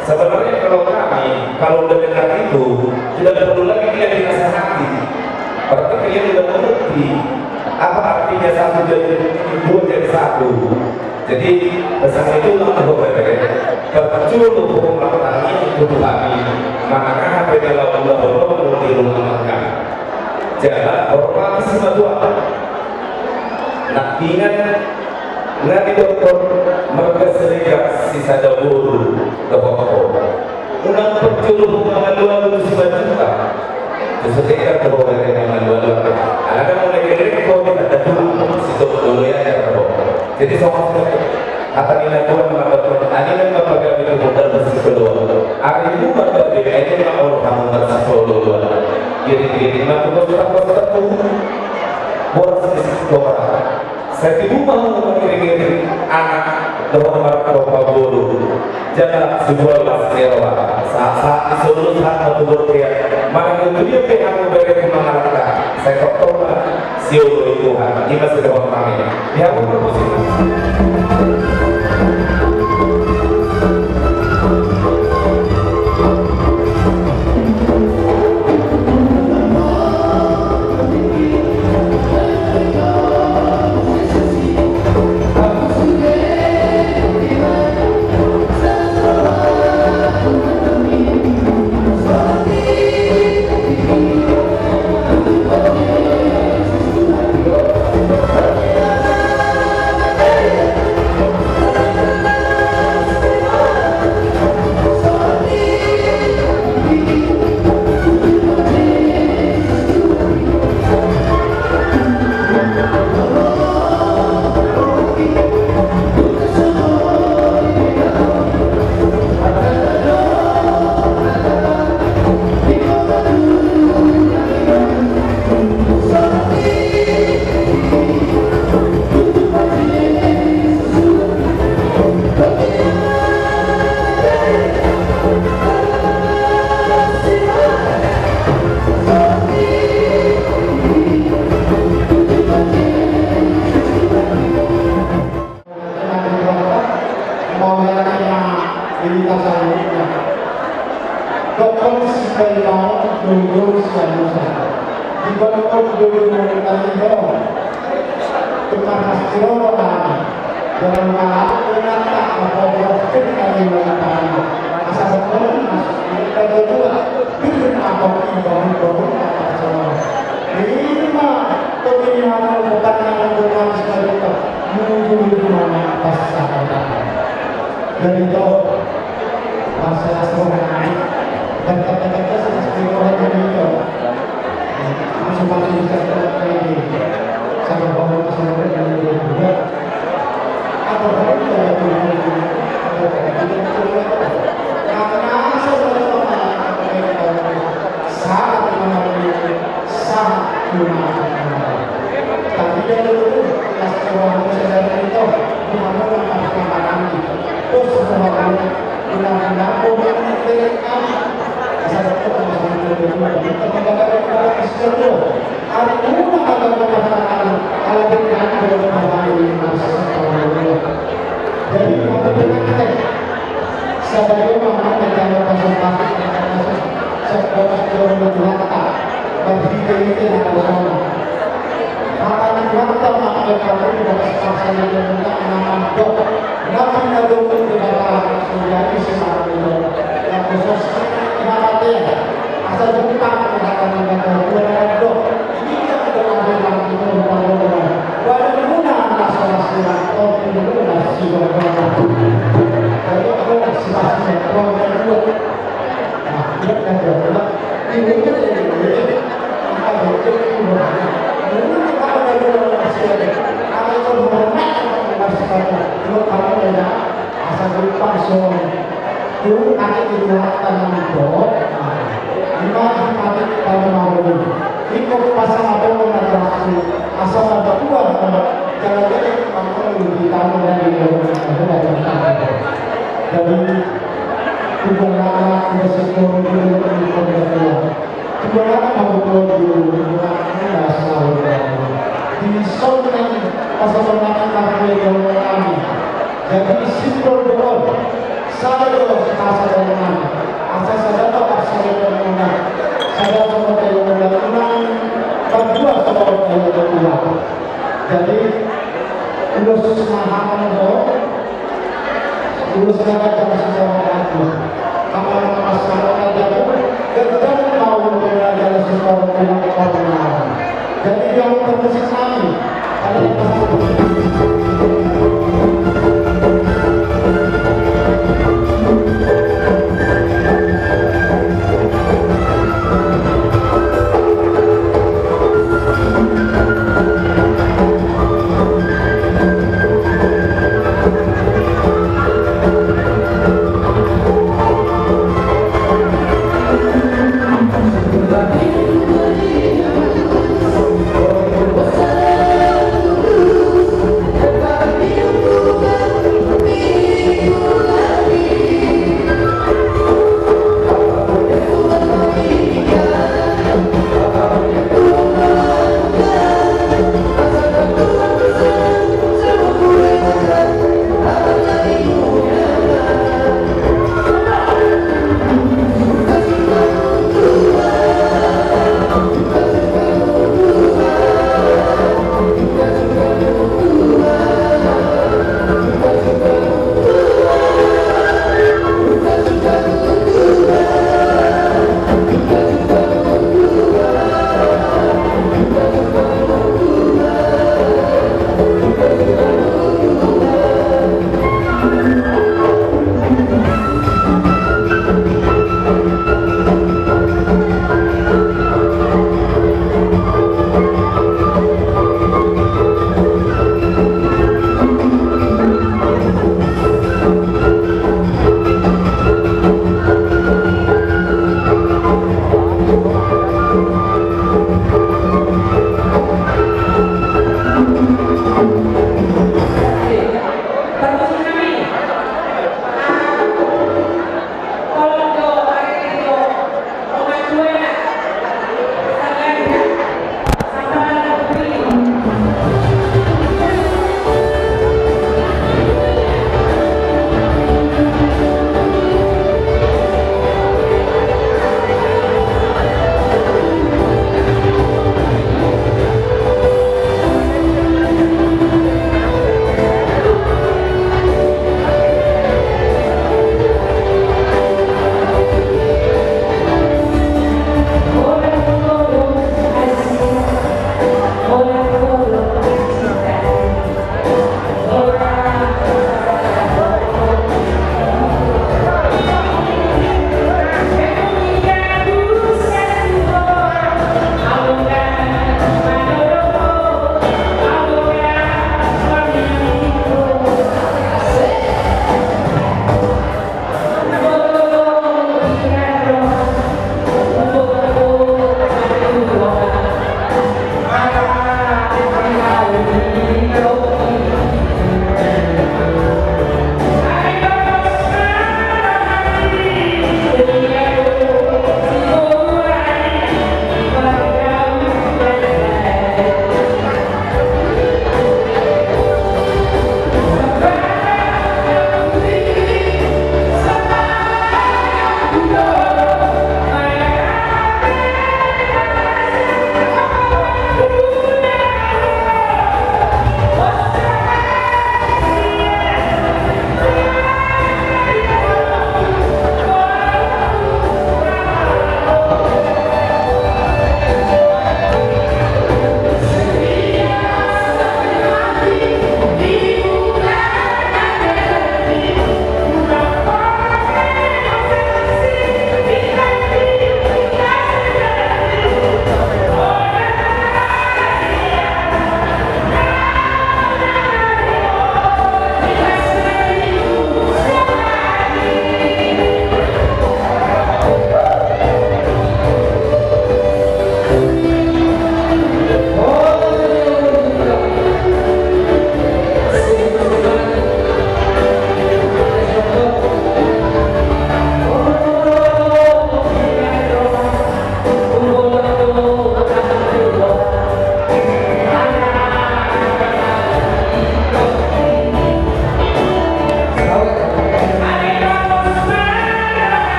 Sebenarnya kalau kami, kalau udah dengar itu, tidak perlu lagi kalian dinasehati. Berarti kalian udah mengerti apa artinya satu jadi dua jadi satu. Jadi, pesan itu nang ho bere, parjolo ho martangiang tu Tuhan i, manang aha pe na laho ulaon on di rumah tangga. Jala hormati simatua. Nangkiningan na didok marga Siregar sisada boru dohot ho. Unang parjolo ho mangalualu tu simanjua. Tu Siregar do ho bere mangalualu. Alana mulai gelek ho di hata Tuhan, sitop dolo ya, ya, ho. Jadi songon hata ni natuatua mandok, aningan ma pagabe tu modal marsipoloan. Ari muna gabe, aningan ma olo hamu marsipoloan. Jadi, jadi, ma tu bos, bos, bos, boras di situ. Sai tibu ma hamu mangiringiring anak dohot marhite boru. Jala sibolas ni roha. Sahat-sahat ni solu sahat ma tu bontean. Manang tu dia pe hamu bere tu mangalangka. Sai tongtong ma sioloi Tuhan. I ma sidohononnami. Di hamu parmusik. Dokon sipaimaon dohot sialusan. Diboto dohot dohot taliho. Tumpar na siro do hami. Jangan maaf, menata apa yang kami lakukan. Asal pun mas, kita berdua. Bikin apa kita berdua. Ini mah, pemilihan bukan yang bukan sebagai menuju di mana pas. Jadi itu, masalah seorang anak, dan kata-kata seperti orang ini itu, masuk-masuk bisa kita ini, sama bangun, sama bangun, juga. Apa pun kita lakukan, kita lakukan, kita lakukan. Karena sebenarnya, sangat mengalami, sangat mengalami. Tapi dia dulu, pas orang sadar itu, bukan orang pas makan. Terus orang, benar-benar, orang yang Asa rupa so tu ate di Tuhanta nang do. Ima ate tano maru. Iko pasang apa na terasi. Asa mata kuat. Jangan jadi pangkol di tano dan di luar. Jadi tujuan anak sudah sekolah di luar. Tujuan anak mau di luar. Di sana pasal anak kami. Jadi simpel doang. Sada do, sada do nang. Asa sada do, sada do nang. Sada do, sada do nang. Berdua, sada do, sada do nang. Jadi, ulos na hata do. Ulos na hata do, sada do nang. Apa nama masalah na jago? Gedang mau mengajar sekolah, tidak pernah. Jadi dia mempermusik kami.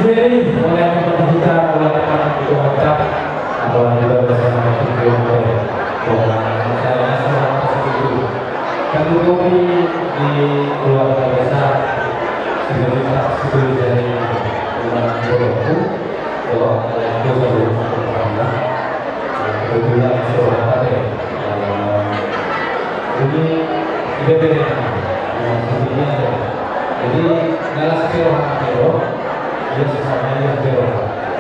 Jadi, oleh teman kita, oleh teman kita, apalagi juga bersama video, kami kopi di keluarga besar, sebagai saksi dari Tuhan Bodohku, bahwa oleh Tuhan Bodohku, kebetulan seorang apa ya, eh, ini, ini beda, nah, ini ada. Jadi, dalam sekitar apa ya, dia sesama yang beda,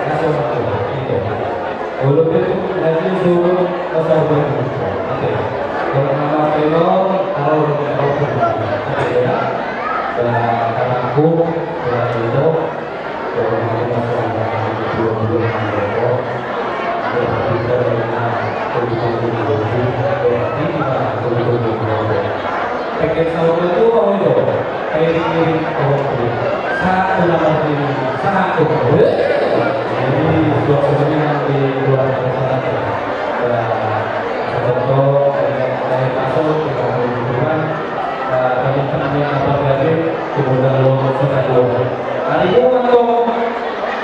nah, seorang itu, itu. Walaupun itu, nanti suruh pasal berikutnya. Oke. Kalau nama Telo, kalau udah oke, ya. Dan karena aku, ya, itu, kalau mau masuk, dua puluh enam rokok, ya, kita, berarti kita, Pakai saut itu, mau itu. Kayak gini, oh, satu nama ini, satu. Jadi, suasana yang di luar sana. Ya, contoh, kayak, kayak masuk, kita mau hiburan, eh, kami tenang yang apa jadi, kemudian lo sudah lo. Hari itu, untuk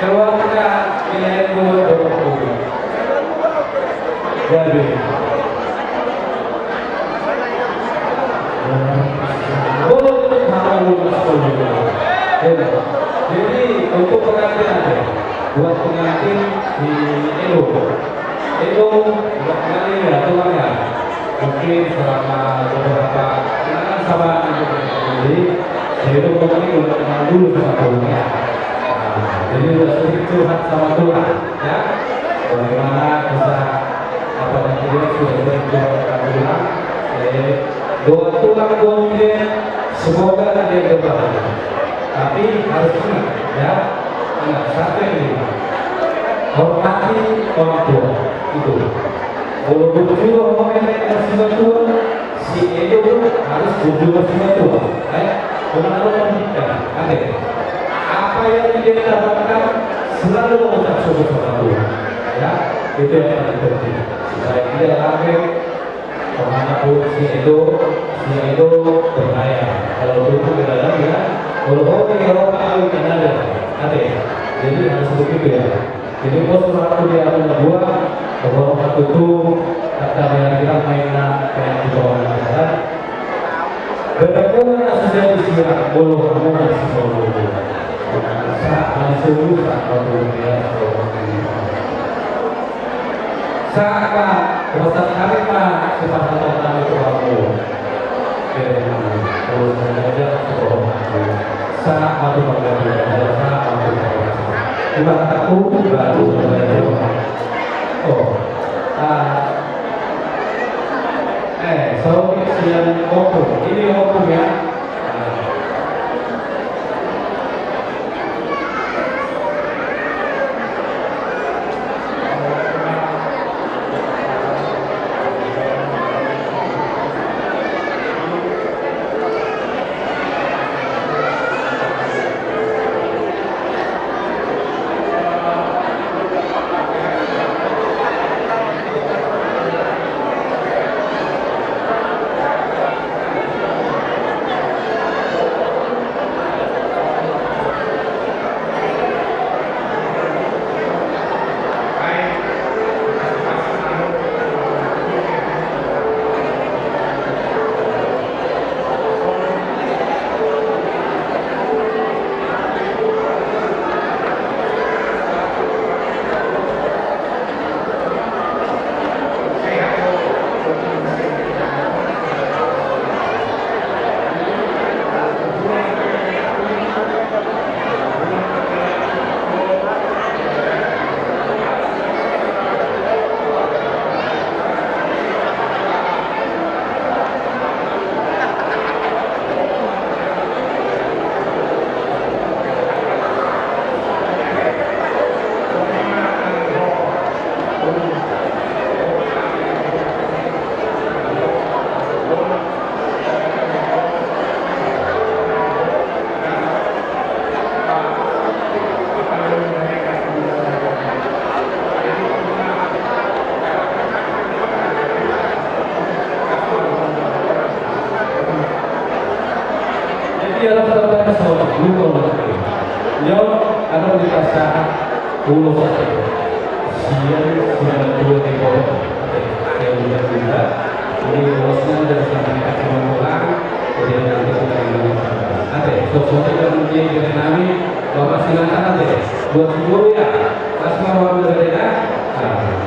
keluarga, ini itu, jadi. Jadi, untuk pengantin aja, buat pengantin si Edo. Edo, buat pengantin ya, tulang ya. Mungkin selama beberapa kenangan sama ini, si Edo mungkin udah kenal dulu sama tulangnya. Nah, jadi udah sering curhat sama tulang, ya. Bagaimana bisa apa namanya, sudah berjuang dengan tulang. Eh, doa tulang, doa dia, semoga dia berbahagia. Tapi harus ingat, ya, ingat satu ini, hormati orang tua. Itu. Kalau berjuang sama orang tua, si Edo harus berjuang sama tua. Eh, mengenal pendidikan, ada. Apa yang dia dapatkan selalu mengucap syukur sama Tuhan. Ya, itu yang paling penting. Supaya dia lahir kemana pun si Edo, si Edo berlayar. Kalau dulu tidak ada ya, kalau orang Eropa itu kan ada, ada. Jadi harus begitu ya. Jadi bos waktu dia ada dua, kalau waktu itu kata dia kita main, main di bawah jalan. Bagaimana sudah disiram bolo kamu masih bolo. Sa masih lupa kalau dia. Sa apa? Masa kami mah sepasang kami ke kamu. Terus saja. Sa apa tuh? Sa apa tuh? Ibarat aku baru. Oh. Ah. Eh, so, sian opung. Ini opung ya. Ia, langsung tambah ke sana, lupa lagi. Yo, ada di pasar, ulos aja. Sian, sian dua di bawah. Oke, yang udah pindah. Ini ulosnya dari sana, kasih orang. Jadi nanti kita yang mau. Oke, sosoknya dari kami, Bapak silakan aja. Buat guru ya, Mas Marwan dari ya. Nah,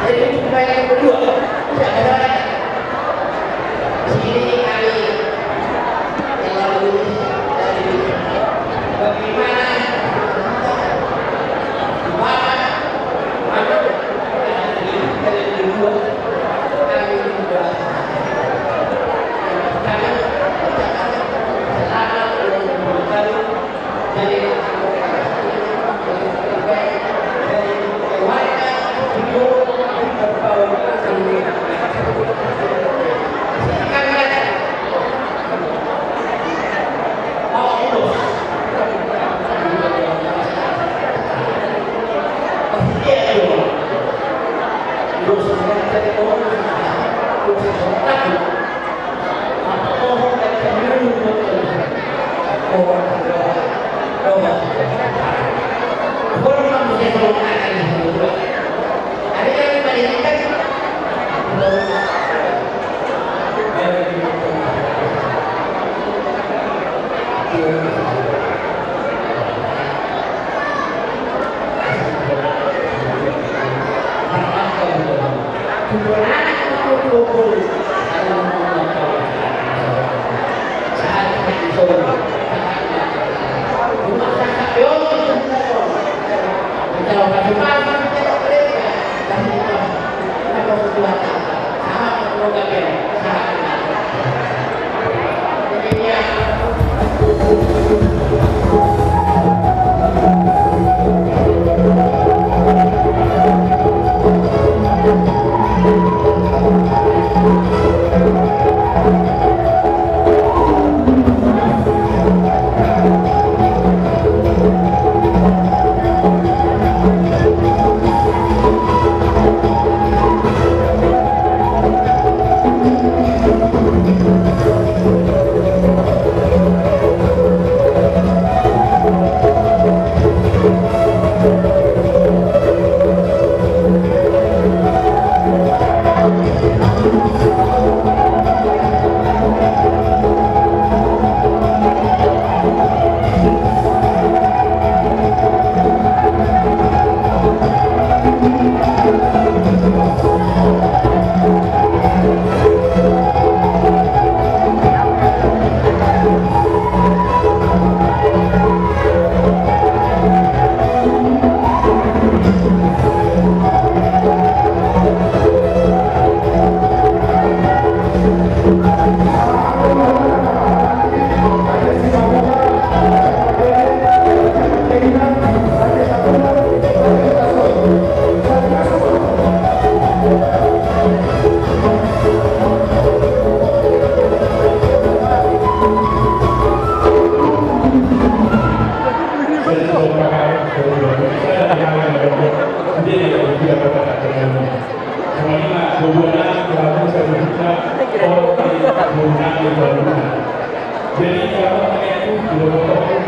Jadi, itu upaya yang kedua. Tidak ada lagi. Sini kami telah lulus dari bagaimana Bapak Mano dari kedua kami juga karena selamat ulang tahun. Jadi, kalau pakai itu, dua potong.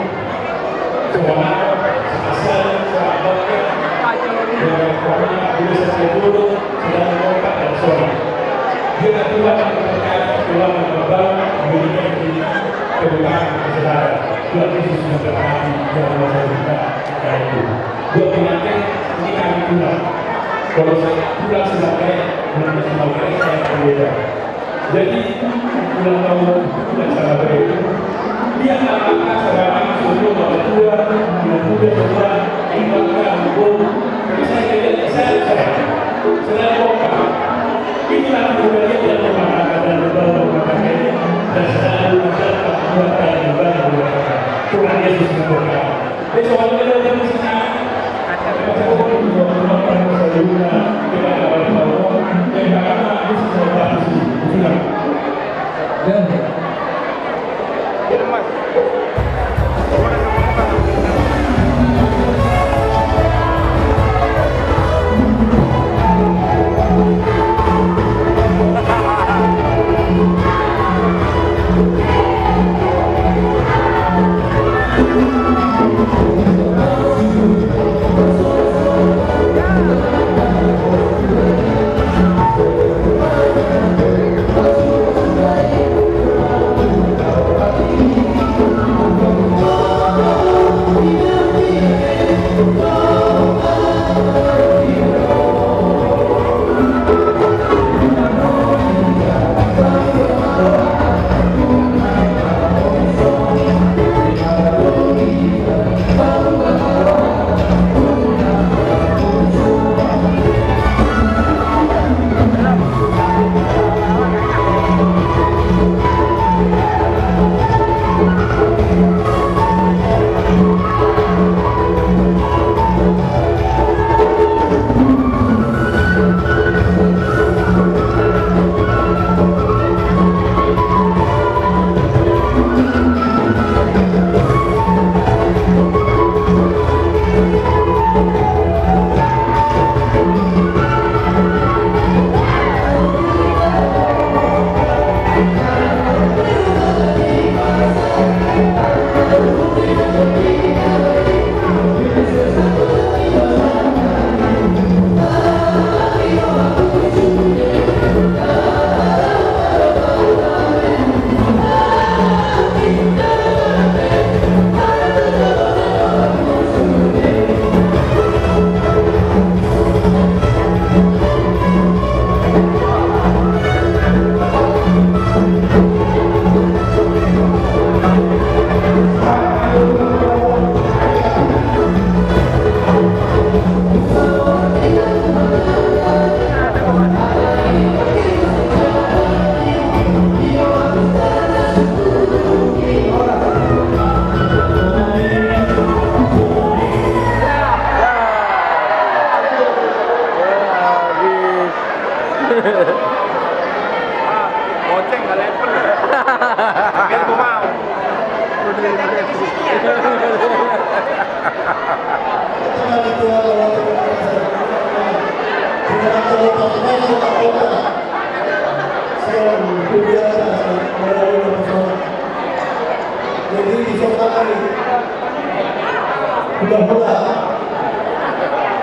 Semua, asal, semua, ya, pokoknya, dulu selesai dulu, sudah lengkap dan semua. Dia nanti akan berkali-kali ulang, membangun, memberikan diri, kebutuhan, kesadaran. Tuhan Yesus memberkati, yang mau saya minta, kayak itu. Buat pengantin, ini kami pulang. Kalau saya pulang sebagai, menanti sebagai, saya berbeda. Jadi, ulang tahun, ulang sahabat itu, Tuhan Yesus memberkati. Goceng nggak level. Biar gua mau. Jadi, di sana, hula-hula,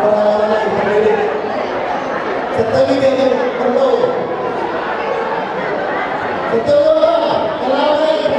para anak-anak, para adik. Setelah dia perlu. Setelah, kalau ada yang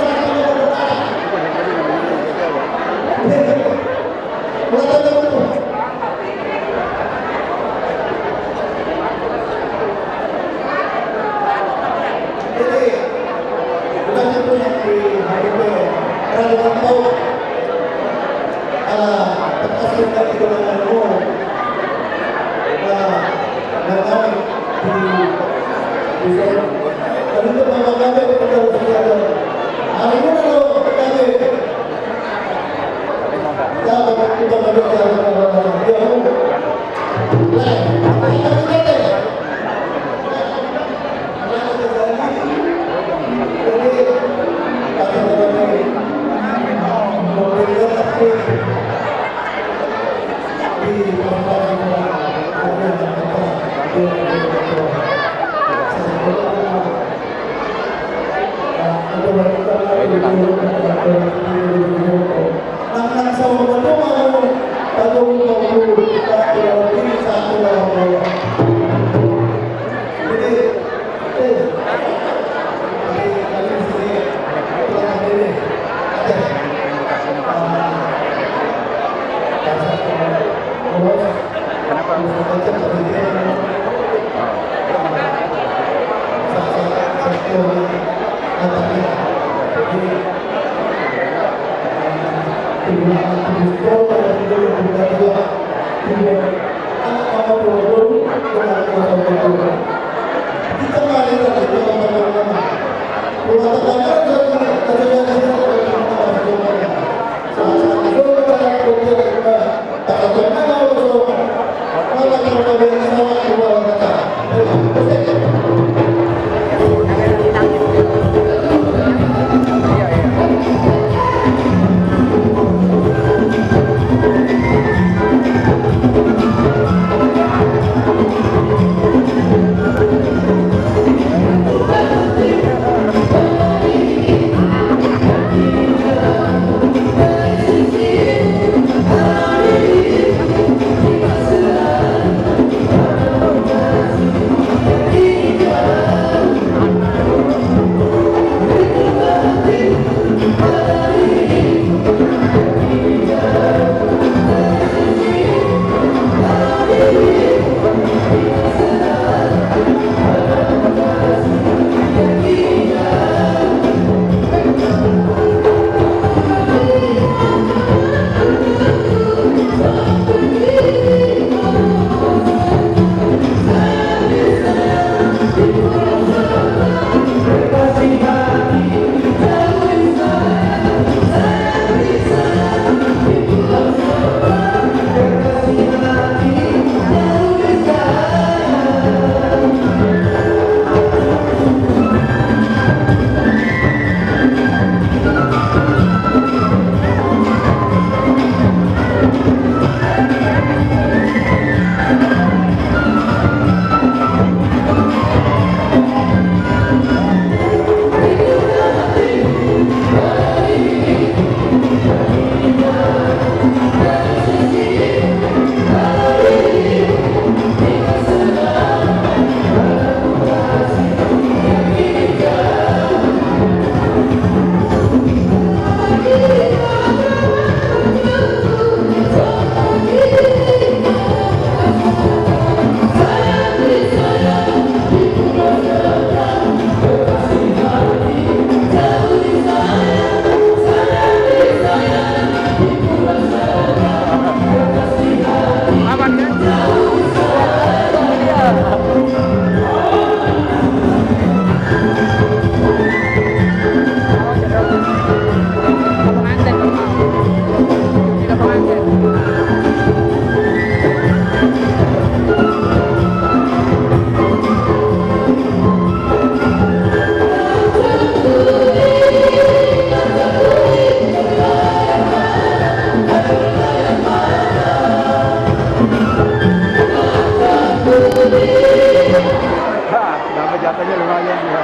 Dapat jatahnya lumayan juga.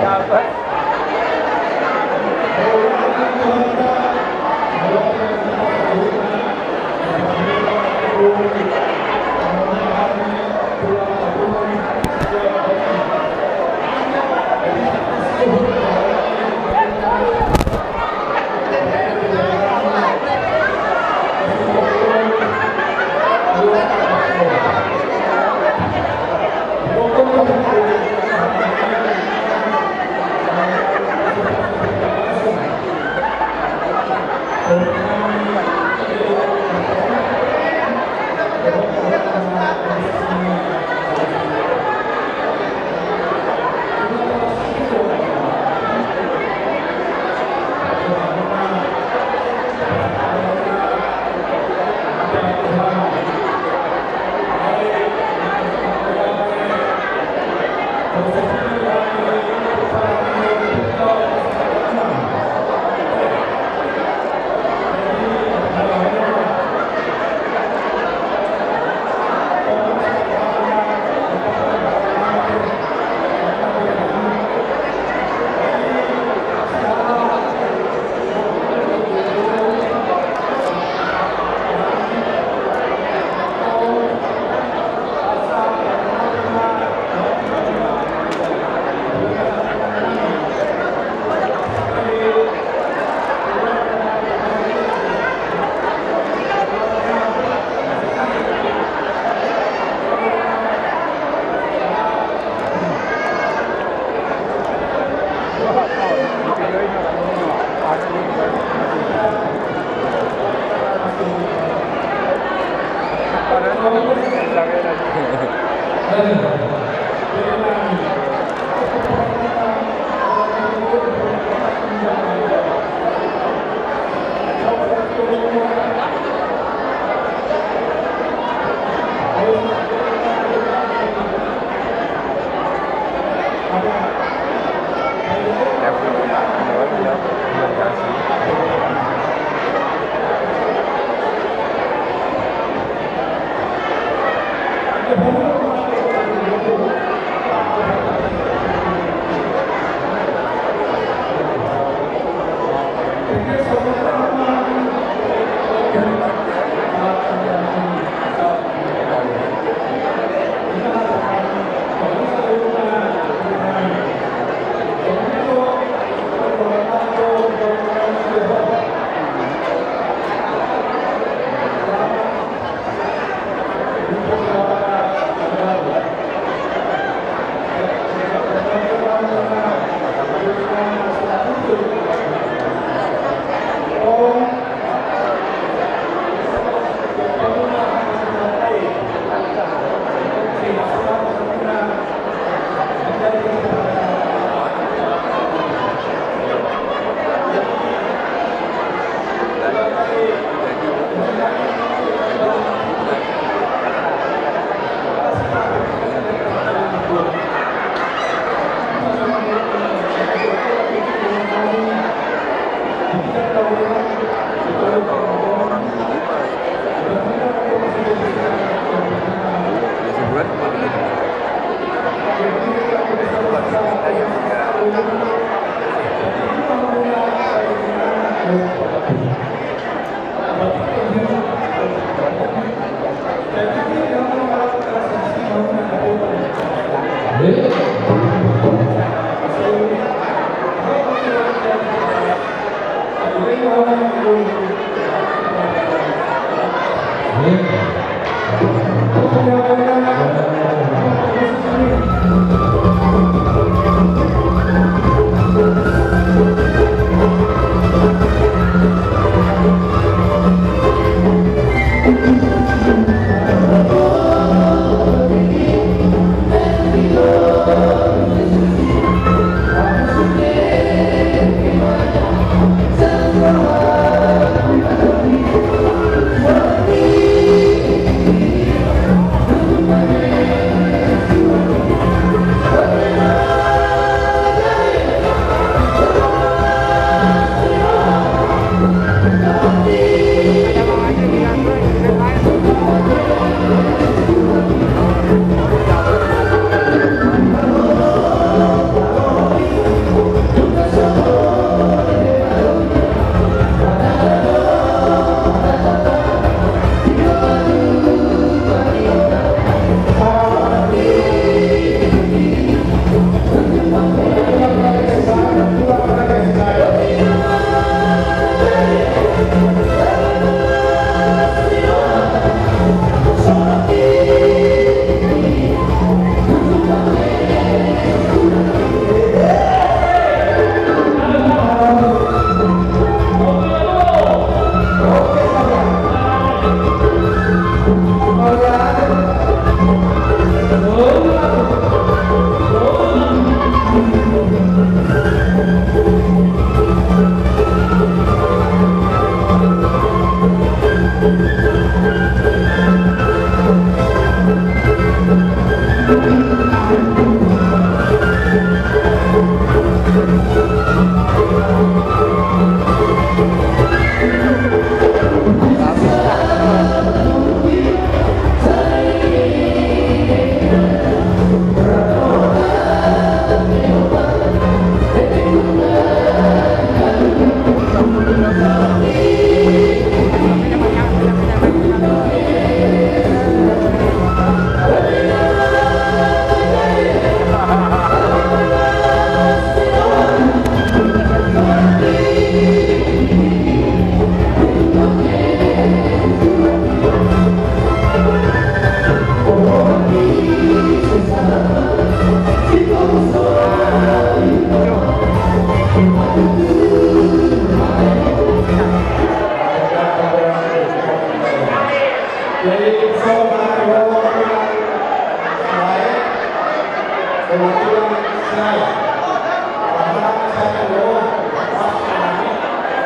Dapat.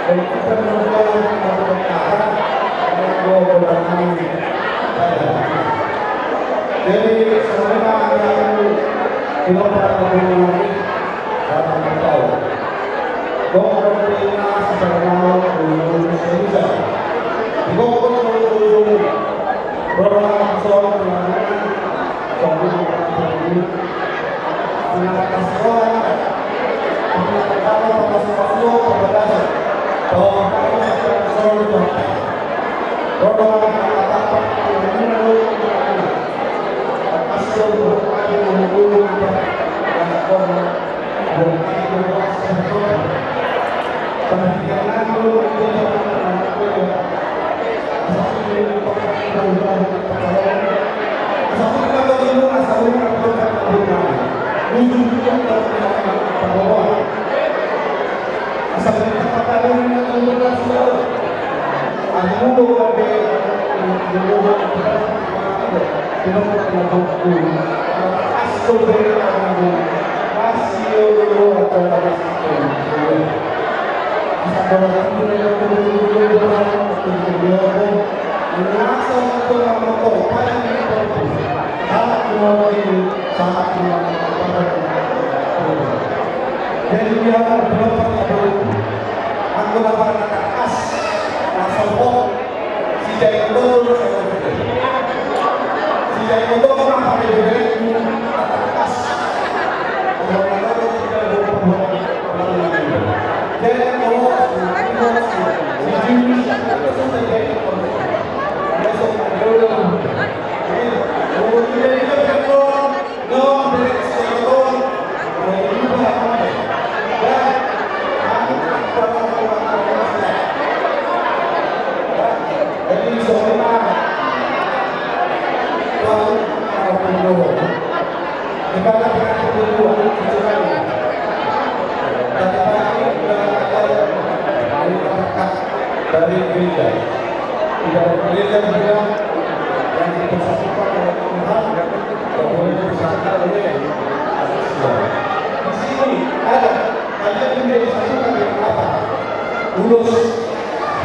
Jadi, sebenarnya ada yang tidak pernah berhubungan dalam tahu. Gok berhubungan secara mau, belum selesai. Gok berhubungan, berhubungan, berhubungan, Jadi, dia akan berdoa pada Tuhan. Aku dapat atas, langsung, oh, si Jainto, si Jainto, kenapa dia bebek? Atas. Jadi, oh, si Jainto, si Jainto, si Jainto. Dari gereja. Tidak ada gereja juga yang dipersatukan oleh Tuhan, tidak boleh dipisahkan oleh manusia. Di sini ada, kalian menjadi satu dengan apa? Ulos,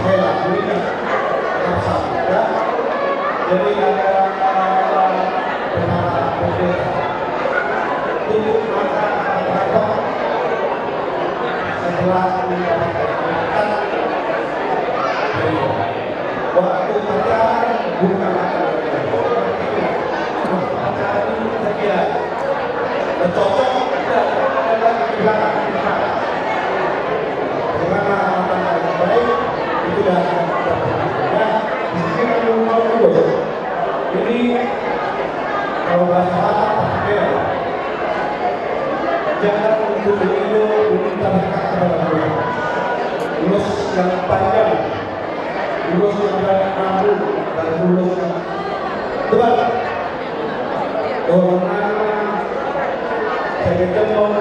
hela, ulos, tetap satu, ya. Jadi ada, eh, pendeta, tutup mata, apa, setelah mendapatkan berkat, waktu pacaran bukan pacaran, pacaran itu setia. Cocok, tidak, ada lagi di belakang. Bagaimana matang yang baik, itu dah, ya, di sini kan belum tahu dulu. Jadi, kalau bahasa Batak, ya, jangan untuk dulu meminta berkat kepada Tuhan. Ulos yang panjang, ulos yang banyak mampu, dan ulos yang tebal. Dohonanna, saya kira mau,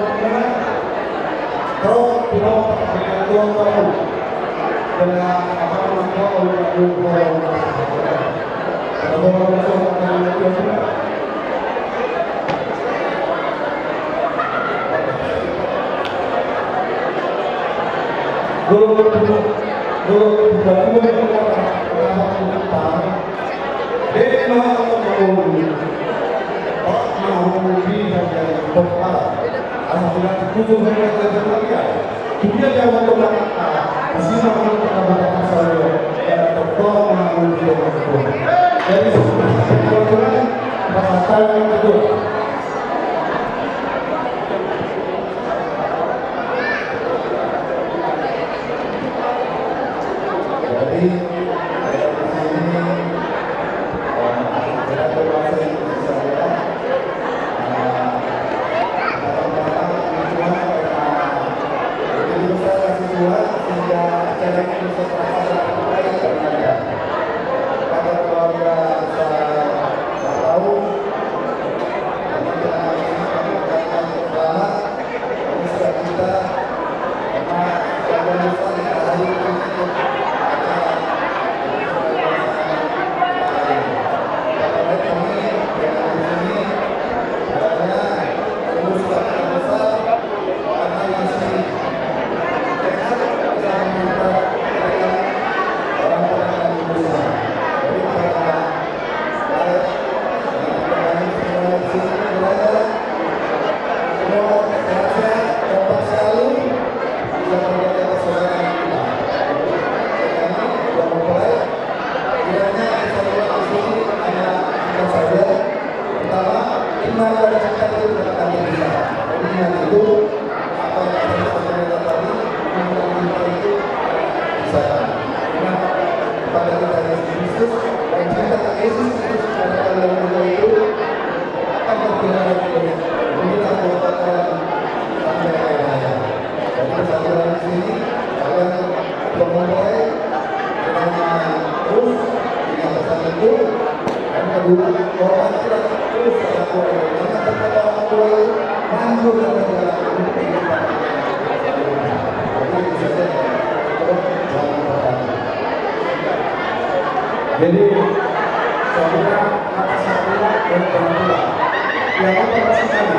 kalau tidak, dengan Tuhan tahu. Dengan apa namanya, kalau tidak, Jadi, di sini, eh, kita coba sering bisa ya. Eh, kita coba, eh, jadi besar kasih Tuhan, sehingga acara ini bisa terasa sangat baik dan lancar. Kepada keluarga besar Tahu, Di sini, kalian promosi, terus, ingat pesan itu, dan kedua, hormatilah terus orang tua, karena berkata orang tua itu manjur dan menjalankan kehidupan. Jadi, itu saja. Terus, jangan terganggu. Jadi, saudara, kata satu, dan pelan-pelan. Yang apa maksudnya?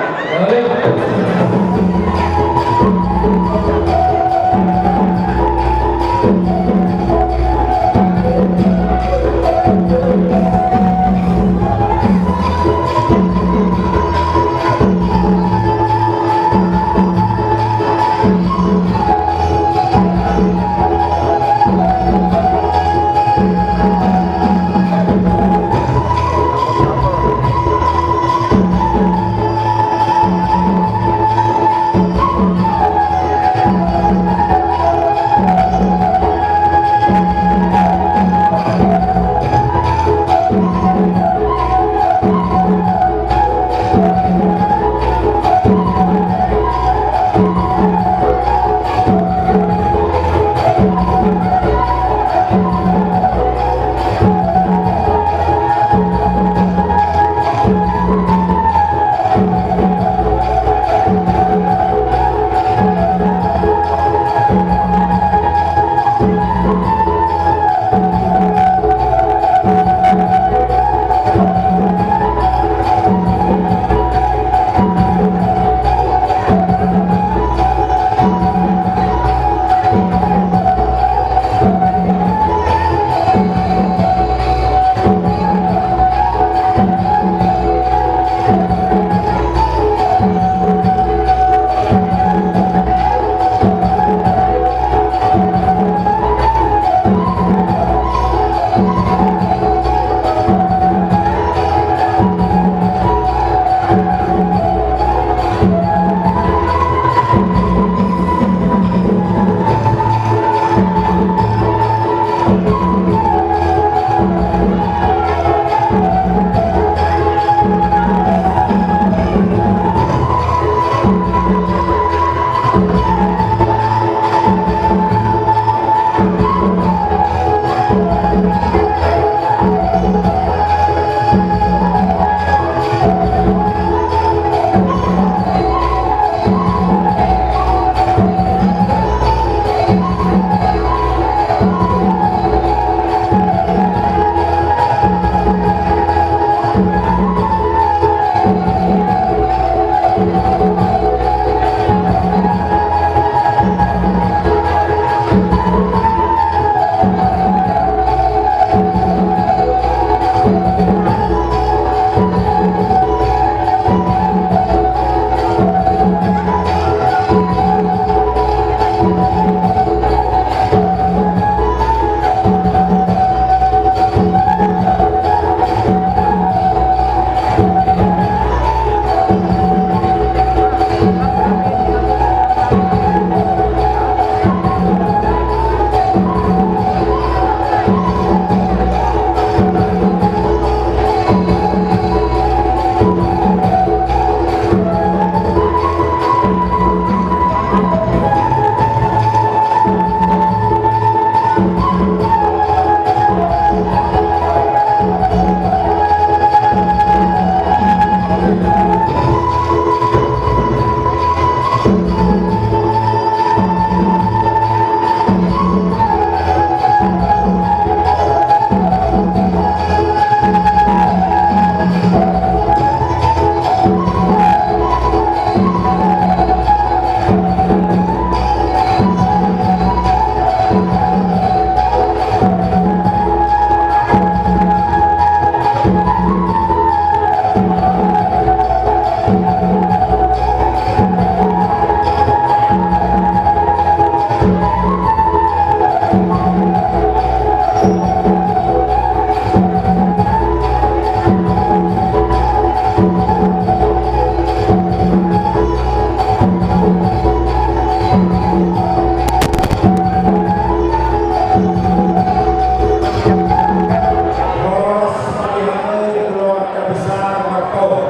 Horas ma di hamu keluarga besar Martopol.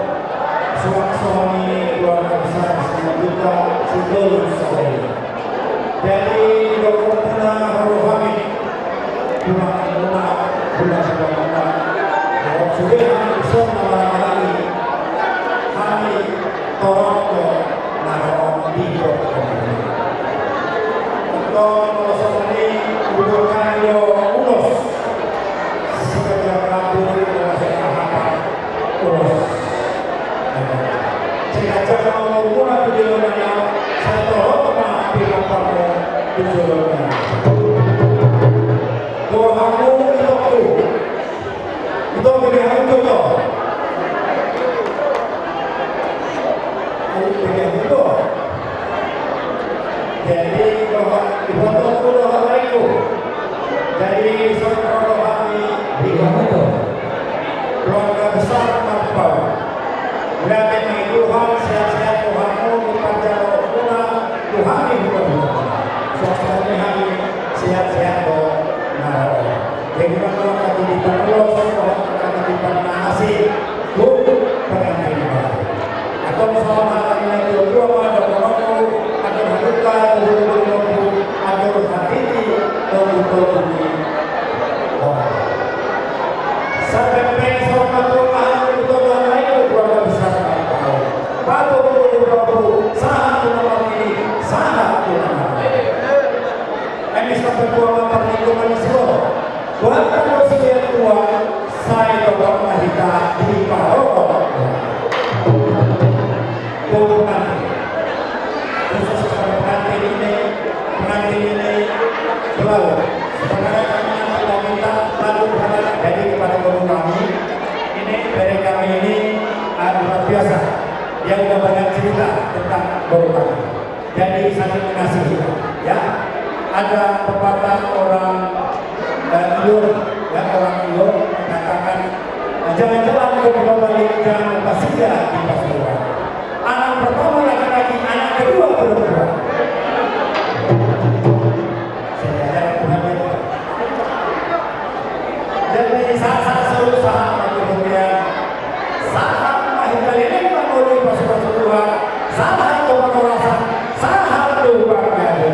Suang songon i keluarga besar Simanjuntak Sitorus Sabaria. Jadi, didok muna hamu hami, tulang muna, tulang muna, sude hami dison na marhahamaranggi, hami torop do na ro di dok muna. Antong molo songon i, didok hami do ulos, sigajar rambu, ulos hahapa, ulos. Sehingga jala umurmuna tu joloan on, sai torop ma pinampangmu tu joloan on. Dohot hamu itokku. Ito bagi hamu ito. Ayo bagi hamu ito. Jadi dohot, ibotongku dohot laengku. Jadi songon i hami di keluarga besar Marpaung. Mauliate ma i Tuhan, sehat-sehat do hamu, diparjalo muna Tuhan di hula-hula. Songon i hami sehat-sehat do na ro. Jadi mauliate ma i Tuhan, angka titipan na asing. Tung, pengantin baru. Antong salam halak nina tua-tua ma dohononku, atur halumpang, atur halumpang, atur hatiti, togu-togu ni. Oh. Sampai pe salam tua ma, atur tua ma, atur keluarga besar ma. Bapak, Ibu, Bapak, sahat tu na marnini, sahat tu na marnini. Eme sampai tua ma parlinggoman ni si Boru. Buat kamu si tua, sai totop ma hita di parumaen. Bukan. Khusus kepada pengantin ini, pengantin ini, selalu. Sebenarnya kami nanti mau minta lagu berharap jadi kepada boru kami. Ini dari kami ini, ah, luar biasa. Dia udah banyak cerita tentang boru kami. Jadi saling mengasihi, ya. Ada pepatah orang, eh, Ilor, ya, orang Ilor mengatakan, eh, jalan-jalan ke Pulau Bali, jangan lupa singgah di Pasuruan. Anak pertama laki-laki, anak kedua perempuan. Saya ajak Tuhan ya. Jadi sahat-sahat saluhut, sahat ma tu hurian, sahat ma hita leleng mangolu i pasupasu Tuhan, sahat tu parhorasan, sahat tu panggabean.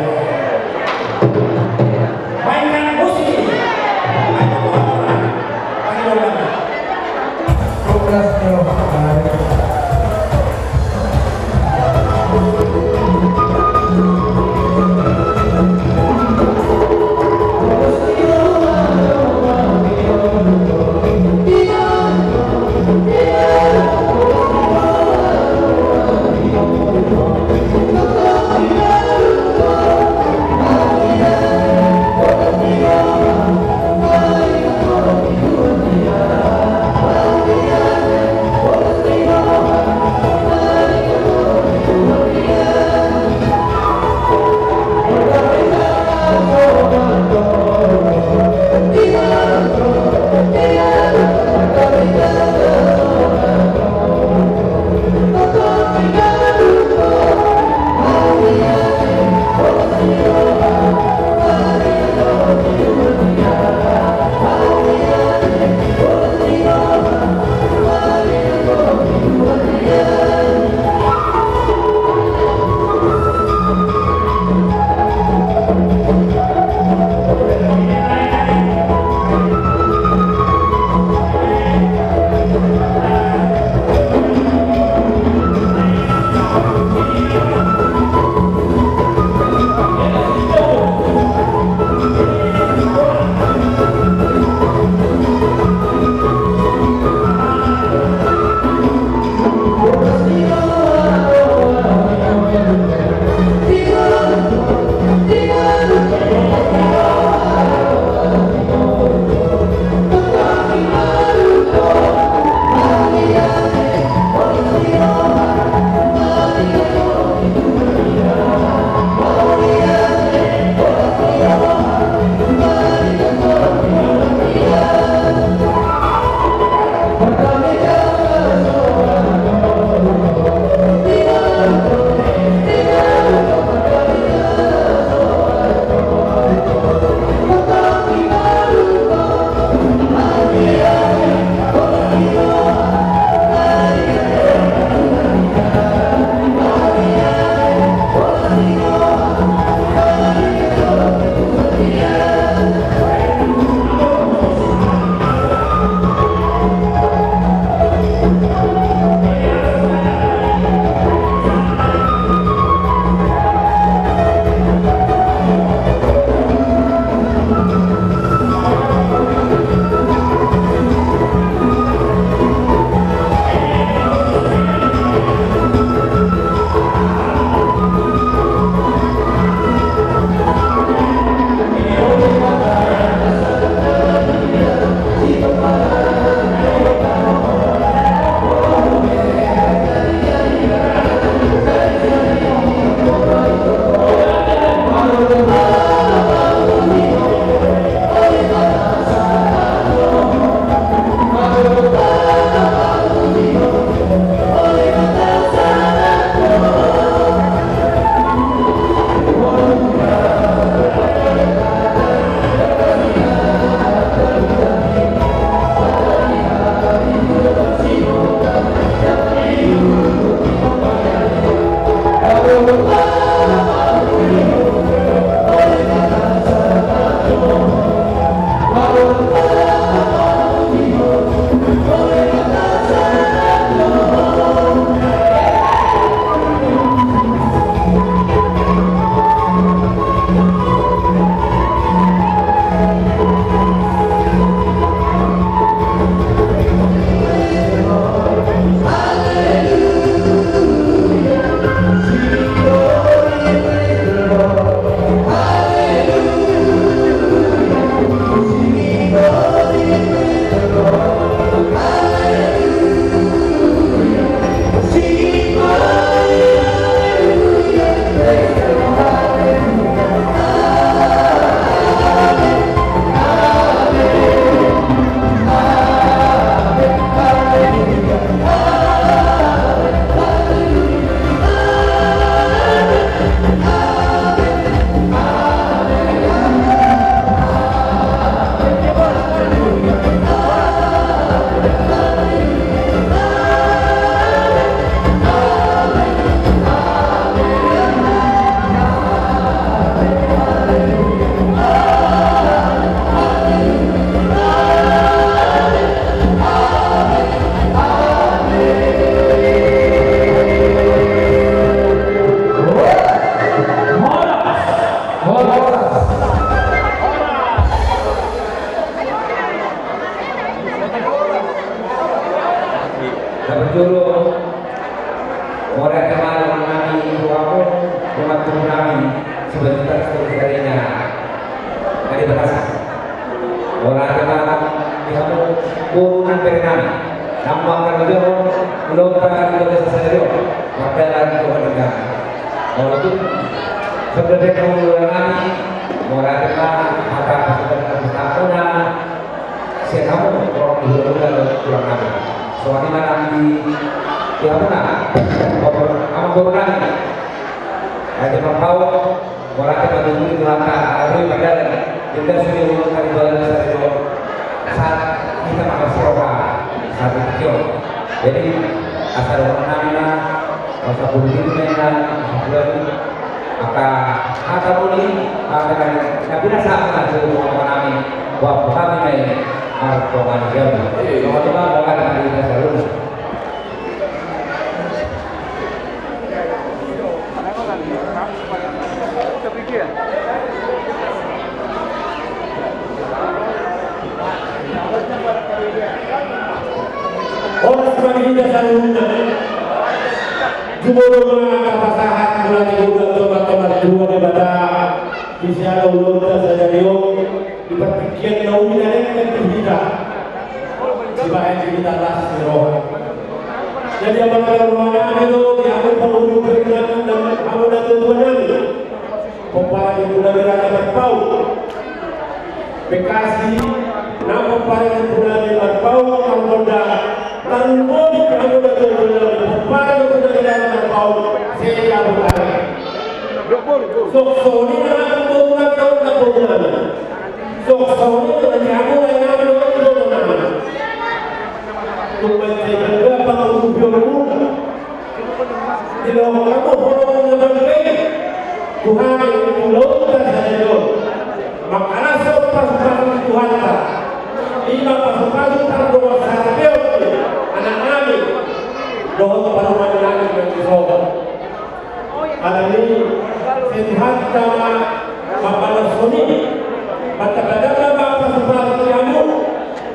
Mainkan musik. Mainkan musik. Mainkan musik. Sebentar, sebentar, dari Batasan. Mauliate ma di hamu boru nang bere nami, nang mangkarajahon ulaonta di bagasan sadari on, mardalan di Tuhan i. Mauliate ma di hamu boru nami, mauliate ma hata pasahaton na sian hamu, rong di hulahula dohot tulang nami. Songon i ma nang di hamuna, amang boru nami. Raja Marpaung, mauliate ma di Tuhanta, ala boi mardalan, tinggal sude ulaonta di bagasan sadari on, sahat hita mangasi roha saat i. Jadi, asa dohonon nami ma, asa pulung i ma inna, asa pulung i. Angka hata muli, angka hata muli, na pinasahat ma tu amang nami, buat kami ma i, martonga ni jabu. Songon i ma, mauliate ma di hita saluhutna. Horas ma di hita saluhutna. Jumolo ma tapasahat mula ni Tuhan, Tuhan, Tuhan, Tuhan Debata. Di siala ulaonta sadari on, di partingkian na uli na denggan di hita, dibahen di hita las ni roha. Jadi, amang na roha nami do, di hamu pangulu peringan, dan hamu na tuatua nami, pomparan ni Ompu nami Raja Marpaung. Bekasi, nang pomparan ni Ompu nami Marpaung, Marmonda, tarlumobi di hamu na tuatua nami, pomparan ni Ompu nami Raja Marpaung, Setia Butara. Songon i nang hamu boru nami, songon i nang hamu lae nami, songon i nang hamu. Tung mansai bangga pangurupion muna. Dilehon hamu holong na bangga i tu hami tu ulaonta sadari on. Mangkalashon pasupasu ni Tuhanta. I ma pasupasu pardongan sahat ni anak nami dohot parumaen nami na di son. Alani i, sai Tuhanta ma mambalashon i. Martamba-tamba ma pasupasu di hamu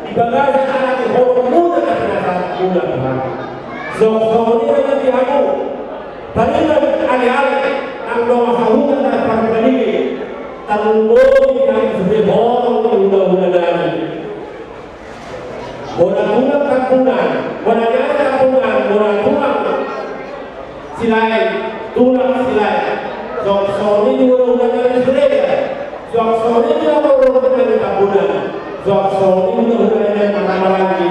di bagasan ala ni holong muna na pinasahat muna tu hami. Songon i ma di hamu, paringan ale-ale nang dongan sahuta na parbadia, tarlumobi di hamu sude holong ni hulahula nami. Bona tulang Tambunan, bona nyai Tambunan, bona tulang Silaen, tulang Silaen. Songon i di hulahula nami Silaen. Songon i di hulahula nami Tambunan. Songon i di hulahula nami Maranggi.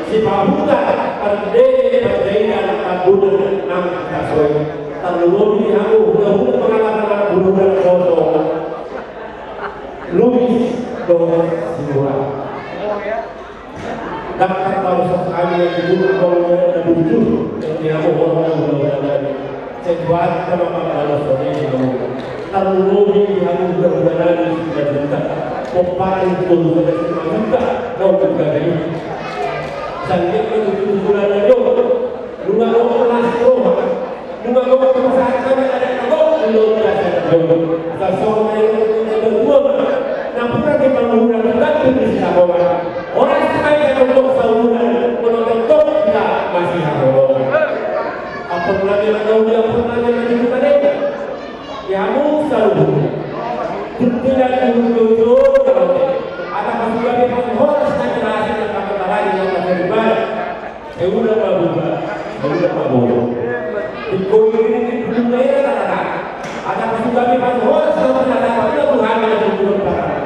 Sipahuta, pardenggan, pardenggan Tambunan nang di son. Tarlumobi di hamu hulahula pangalaman, hulahula na poso. Lubis dohot Sibulan. Dangka parusak kami yang tidur, abang yang ada bujur, yang dia mau orang yang udah udah dari. Sebuat sama Pak Malas ini kamu. Tarlumobi di hamu hulahula nami Simanjuntak. Pomparan itu sudah Simanjuntak, kau juga gini. Sanggup menuju bulan aja. Lu nggak mau kelas roh. Nunga gok pasahat hami adat na gok di ulaonta sadari on. Asa songon na nidok ni natuatua ma, napuran ni pangula tu gambir ni sitapongan. Horas ma hita tongtong saulungan, molo tongtong hita masihaholongan. Ampun nami ma na uli, ampun nami ma na di hita denggan. Di hamu saluhutna. Tuntunan ni ujung-ujung na lote. Asa pasupasu hami horas na di rahasia na kami tarani na kami bari. Sai unang ma bubar, sai unang ma bolong. Ingkon i, ingkon i, ingkon i, ingkon i. Asa pasupasu hami horas na pinasahat ni Tuhan na sumurung parang.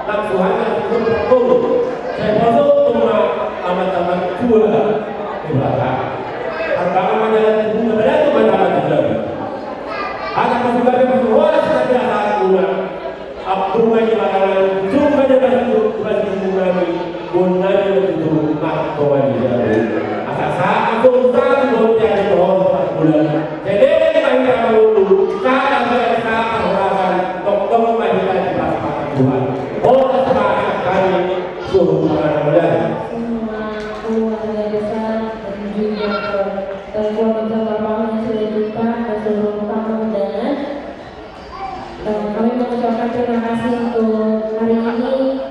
Nang Tuhan na sumurung parang. Sai pasahaton ma amanta martua Debata. Parbangan ma jalan tubuhna, balatuk ma tama tu jabu. Asa pasupasu hami horas na pinasahat ni Tuhan. Ampun ma di makanan, jumpa di baju, baju nami, bon nami na tutu, martonga ni jabu. Asa sahat ma songon sahat ni bontean di pohon parbulan. Jadi, di bagi kamu dulu, sahat ma di sahat parhorasan, tongtong ma hita di pas Tuhan. Horas ma hami, suhut ma na mulan. Semua keluarga besar dan juga keluarga besar Marpaung yang sudah jumpa, dan seluruh tamu undangan. Eh, kami mengucapkan terima kasih untuk hari ini.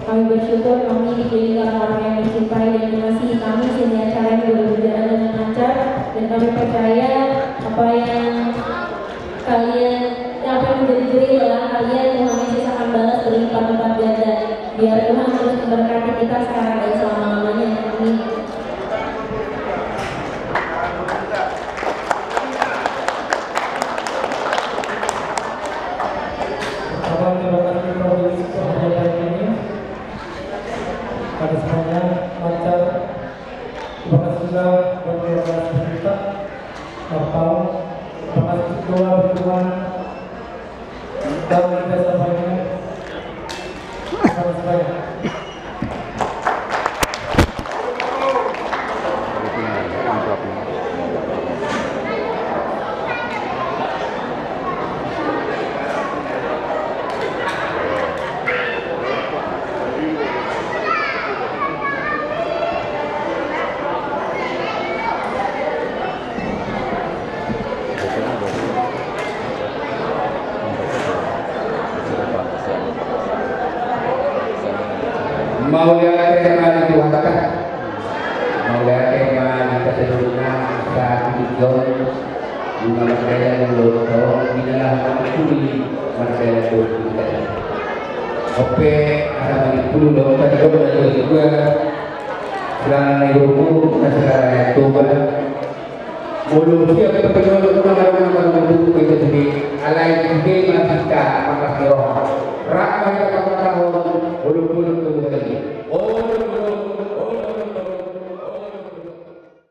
Kami bersyukur kami dikelilingi orang-orang yang mencintai dan mengasihi kami, sehingga acara ini boleh berjalan dengan lancar. Dan kami percaya apa yang kalian, apa yang menjadi Terima kasih provinsi kepada ini. Pada semuanya lancar. Terima kasih juga buat keluarga sejuta. Terima kasih ketua, dukungan. Dan kita semuanya. Terima kasih banyak. Mauliate ma di Tuhanta. Mauliate ma di hita saluhutna, asa di tingki on, nunga mardalan ulaonta, di na laho manungkun i mardalan dohot di hita. Ope, asa manungkun ulaonta di on, na dua dua. Selamat ni ruku, na selamat ni tuba. Molo siap, patunjuk na marunga marunga tu, tu, tu, tu, alai tu, tu, tu,